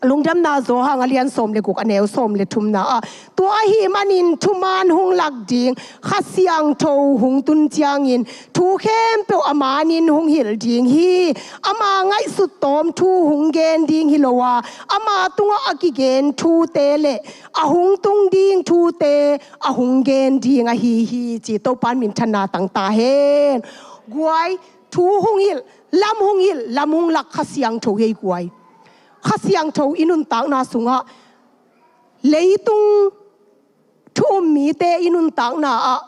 Lungdamna Johan a lian sawm le guk, a neu sawm le thumna ah, tua ahih manin thuman hong lak ding Kha Siangtho hong tun ciangin thu khempeuh a manin hong hilh ding hi. Ama ngaihsut tawm thu hong gen ding hi lo a, ama tungah a kigen thute le a hong tung ding thute a hong gen ding ahi hi ci. Topan minthanna tang ta hen. Guai, thu hong hilh, lam hong hilh, lam hong lak Kha Siangtho hi ei guai. Kha Siangtho i nuntakna sungah, leitung thu um mite i nuntakna ah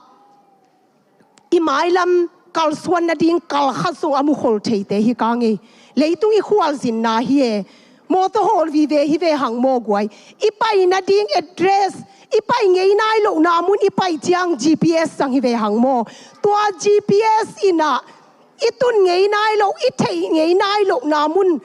i mailam kalsuan nading kal khat zong a mukhol theite hi kang ei. Leitung i khualzinna hi e. Mawtaw hawl vive hi ve hang maw guai. I pai nading address, i pai ngei nai lohna mun i pai ciang G P S zang hi ve hang maw. Tua G P S in ah i tun ngei nai loh, i theih ngei nai lohna mun,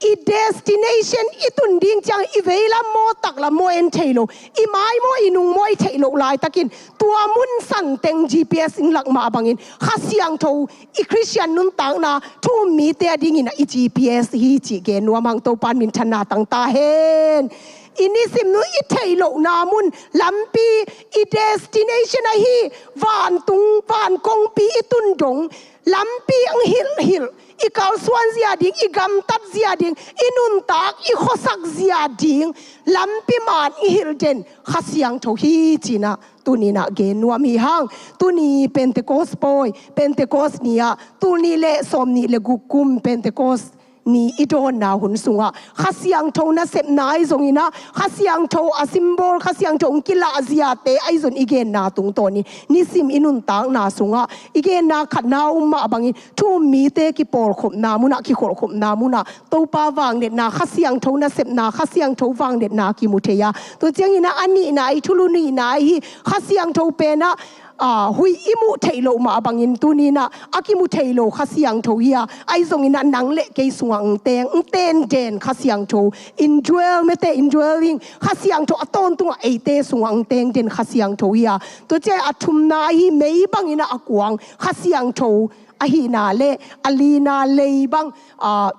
i destination i tun ding ciang i veilam maw, taklam maw en thei lo, i mai maw, i nung maw i theih loh laitakin tua mun santeng G P S in lak mah bangin Kha Siangtho i Khristian nuntakna thu um mite adingin ah i G P S hi cih gen nuam hang. Topan minthanna tang ta hen. I nisim nu i theih lohna mun, lampi, i destination ahi vantung, van kongpi i tun dong lampi hong hilhhilh, i kalsuan zia ding, i gamtat zia ding, i nuntak, i khuasak zia ding lampi man i hilh den Kha Siangtho hi ci-in ah tuni-in ah gen nuam hi hang. Tuni Pentecost pawi, Pentecost ni-ah, tul nih le sawmnih le guk kum Pentecost ni i dawnna hun sungah Kha Siangtho nasepna ahi zongin ah, Kha Siangtho a symbol, Kha Siangtho hong kilahziate ahi zong i genna tungtawnin nisim i nuntakna sungah i genna khatna a um mah bangin thu-um mite kipawlkhopna munah, kikholhkhopna munah Topa vangliatna, Kha Siangtho nasepna, Kha Siangtho vangliatna kimu thei a, tua ciangin ah a nihna ahi, thulu nihna ahi Kha Siangtho pen ah, aa, huih i muh theih loh mah bangin tuni-in ah a kimu thei lo Kha Siangtho hi a, ahi zongin ah nang le kei sungah hong teng, hong teng den Kha Siangtho, indwell, mete indwelling, Kha Siangtho a tawntungah eite sungah hong teng den Kha Siangtho hi a, tua ciang a thumna ahi mei bangin ah a kuang Kha Siangtho ahihna le a lina lei bang, aa,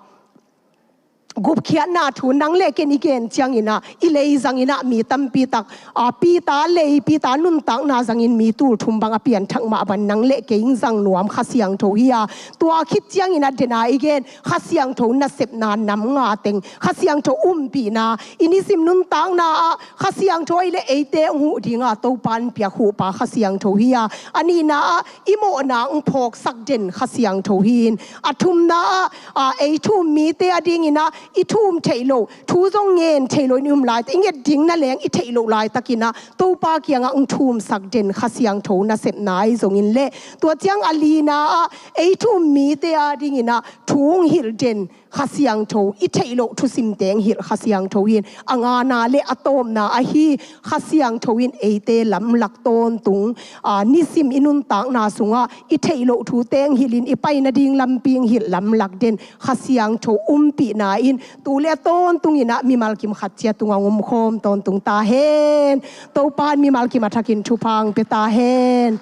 gupkhiatna thu nang le kei in i gen ciangin ah, i lei zangin ah mi tampi tak, aa, Peter lei, Peter nuntakna zangin mi tul thum bang a pianthak mah bang nang le kei hong zang nuam Kha Siangtho hi a, tua khit ciangin ah dena i gen Kha Siangtho nasepna nam nga teng, Kha Siangtho umpihna, i nisim nuntakna ah Kha Siangtho ahih leh eite hong huh dinga Topa in piak huhpa Kha Siangtho hi a, a nihna ah i mawhna hong phawksak den Kha Siangtho hi-in, a thumna ah, aa, ei thu-um mite adingin ah i thu-um theih loh, thu zong ngen theih loh in i um laitakin, i nget ding naleng i theih loh laitakin ah Topa kiangah hong thu-umsak den Kha Siangtho nasepna ahi zongin le, tua ciang a lina ah ei thu-um mite adingin ah thu hong hilh den Kha Siangtho, i theih loh thusimte hong hilh Kha Siangtho hi-in, a ngana le a tawpna ahi Kha Siangtho in eite lamlak tawntung, aa, nisim i nuntakna sungah i theih loh thute hong hilhin, i pai nading lampi hong hilh lamlak den Kha Siangtho umpihna in tu le a tawntungin ah mimal kim khat ciat tungah hong omkhawm tawntung ta hen. Topa in mimal kim a thakin thupha hong pia ta hen.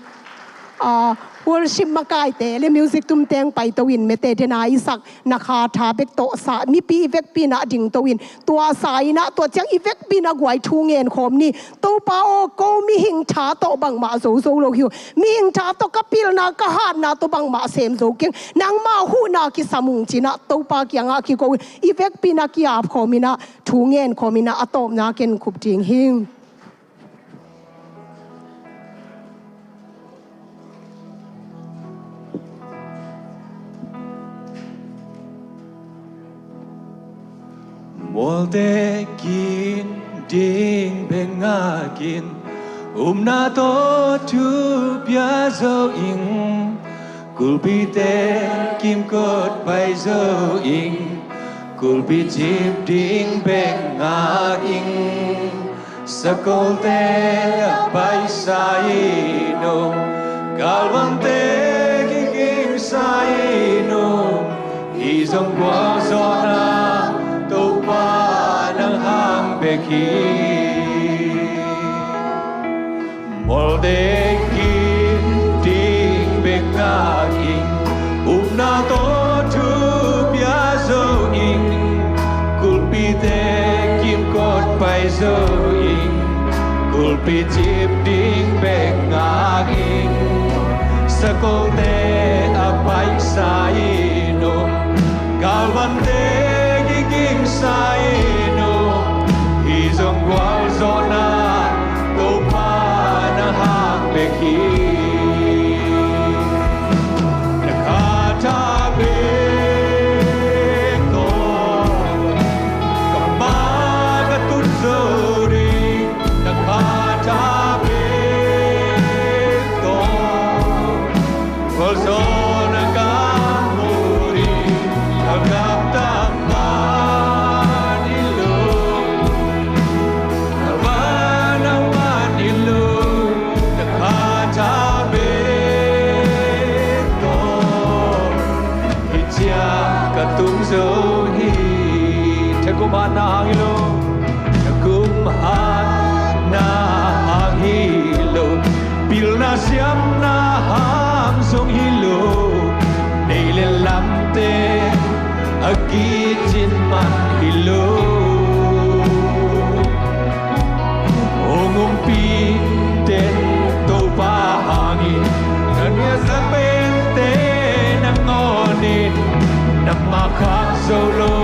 Aa, worship makaite le music tumte hong paito in, mete dena i sak na kha tha bek tawh sa, mipi i vekpi-in ah dingto in, tua sa-in ah, tua ciang i vekpi-in ah guai thu ngen khawm ni. Topa aw, ko mihing tha tawh bangmah zo zo lo hi uh. Mihing tha tawh ka pilna, ka hatna tawh bangmah sem zo keng. Nangmah huhna kisam ung ci-in ah Topa kiangah kiko in, i vekpi-in ah ki-ap khawm in ah, thu ngen khawm in ah, a tawpna ken khup ding hing. Mualte kin ding bek ngak in, upna tawh thu pia zo ing. Kulpite kimkot pai zo ing, kulpi cip ding bek ngak ing. Sakolte a paisa in uh, galvante kigingsa in uh, hih zong gualzawhna Topa nang hang bek hi. Mualte kin ding bek ngak ing, upna tawh thu pia zo ing. Kulpite kimkot pai zo ing, kulpi cip ding bek ngak ing. Sakolte a paisa in uh, galvante kigingsa in uh, hih zong gualzawhna Topa nang hang bek hi. Na kha tha bek tawh ka ma ka tun zo ding, na kha tha bek tawh gualzawhna ka mu ding. Galkapte man hi lo, galvan man hi lo, na kha tha bek tawh hih ciang ka tung zo hi. Thakum hatna hang hi lo, thakum hatna hang hi lo, pilna siamna hang zong hi lo, nei le lamte a kicin man hi lo. Hong umpih den Topa hangin, na nuaisiah pente nangawn in, na ma khak zo lo,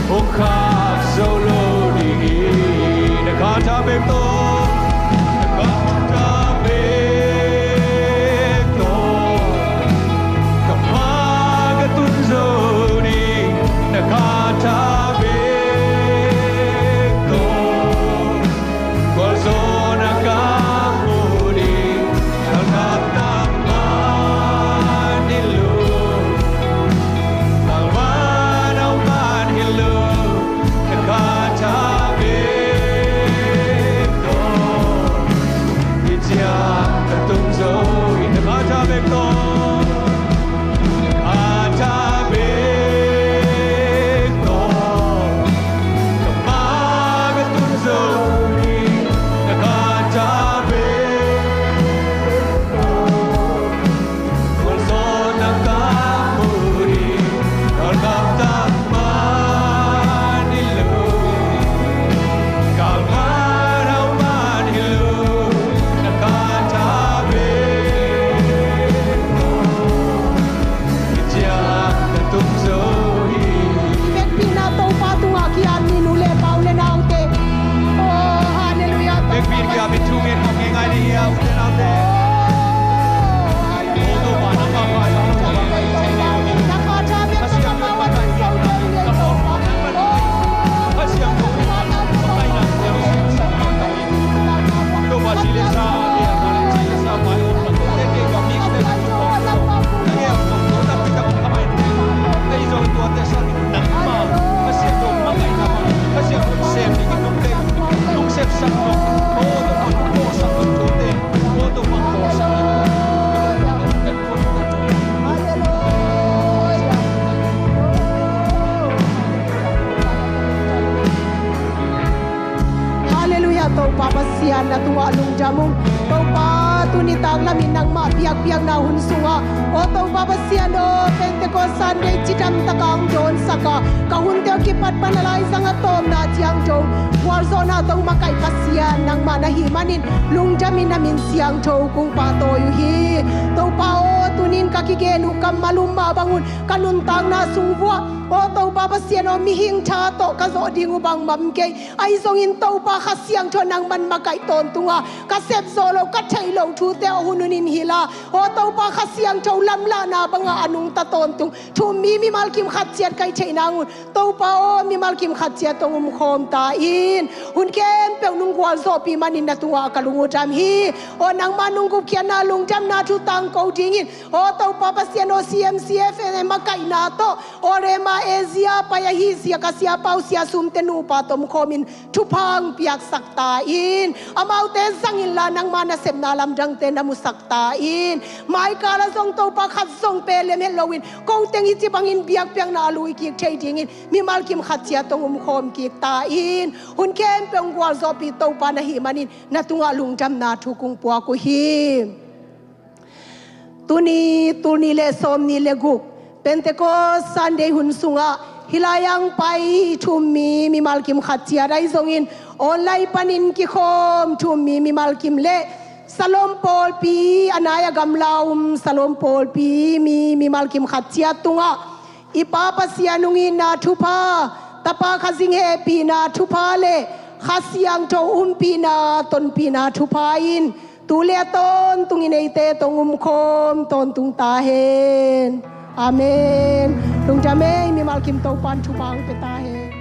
hong khak zo lo ding hi. Na kha tha bek tawh, na kha tha bek tawh ka ma ka tun zo ding, na Topa Pasian, na tungah lungdam ung. Topa, tuni taklam in nangmah biakpiakna hun sungah, aw Topa Pasian aw, Pentecost Sunday cidam takah hong dawnsak a, ka hunte aw kipat pan a laizang a tawpna ciang dong gualzawhna tawh makaih Pasian nangmah na hih manin lungdam in na min siangtho kong pahtawi uh hi. Topa aw, tuni in ka kigen uh kammal um mah bangun ka nuntakna sung vuah, aw Topa Pasian aw, mihing tha tawh ka zawh ding uh bangmah om kei. Ahi zongin Topa Kha Siangtho nangman makaih tawntung a, ka sep zawh loh, ka theih loh thute aw hun hunin hilh a, aw Topa Kha Siangtho lamlahna bangah a nungta tawntung thu-um mi mimal kim khat ciat ka hih theih nangun, Topa aw, mimal kim khat ciat tawh hong umkhawm ta in. Hun khempeuh nong gualzawhpih manin na tungah ka lung uh dam hi. Aw nangma nong gupkhiatna lungdamna thu tangko dingin, aw Topa Pasian aw, C M C F M a kaihna tawh, aw Rhema Asia pai ahi Sia Ka Siapa uh, Sia Sumte nupa tawh omkhawmin thupha hong piaksak ta in. Amaute zang inla nangma nasepna lamdangte na musak ta in. Maikal ah zong Topa, khat zong pelem het loin ko teng hih ci bangin biakpiakna a lui kik thei dingin mimal kim khat ciat tawh hong umkhawm kik ta in. Hun khempeuh hong gualzawhpih Topa na hih manin na tungah lungdamna thu kong puak uh hi. Tuni, tul nih le sawmnih le guk, Pentecost Sunday hun sungah hih lai-ah hong pai thu-um mi mimal kim khat ciat, ahi zongin online panin kikhawm thu-um mi mimal kim le Salom pawlpi, a nai a gamla um Salom pawlpi mi mimal kim khat ciat tungah i Pa Pasian hong itna thupha, Tapa Kha Zing hehpihna thupha le Kha Siangtho umpihna, tonpihna thupha in tu le a tawntungin eite tawh hong umkhawm tawntung ta hen. Amen. Lungdam ei, mimal kim Topa'n thupha hong pia ta hen.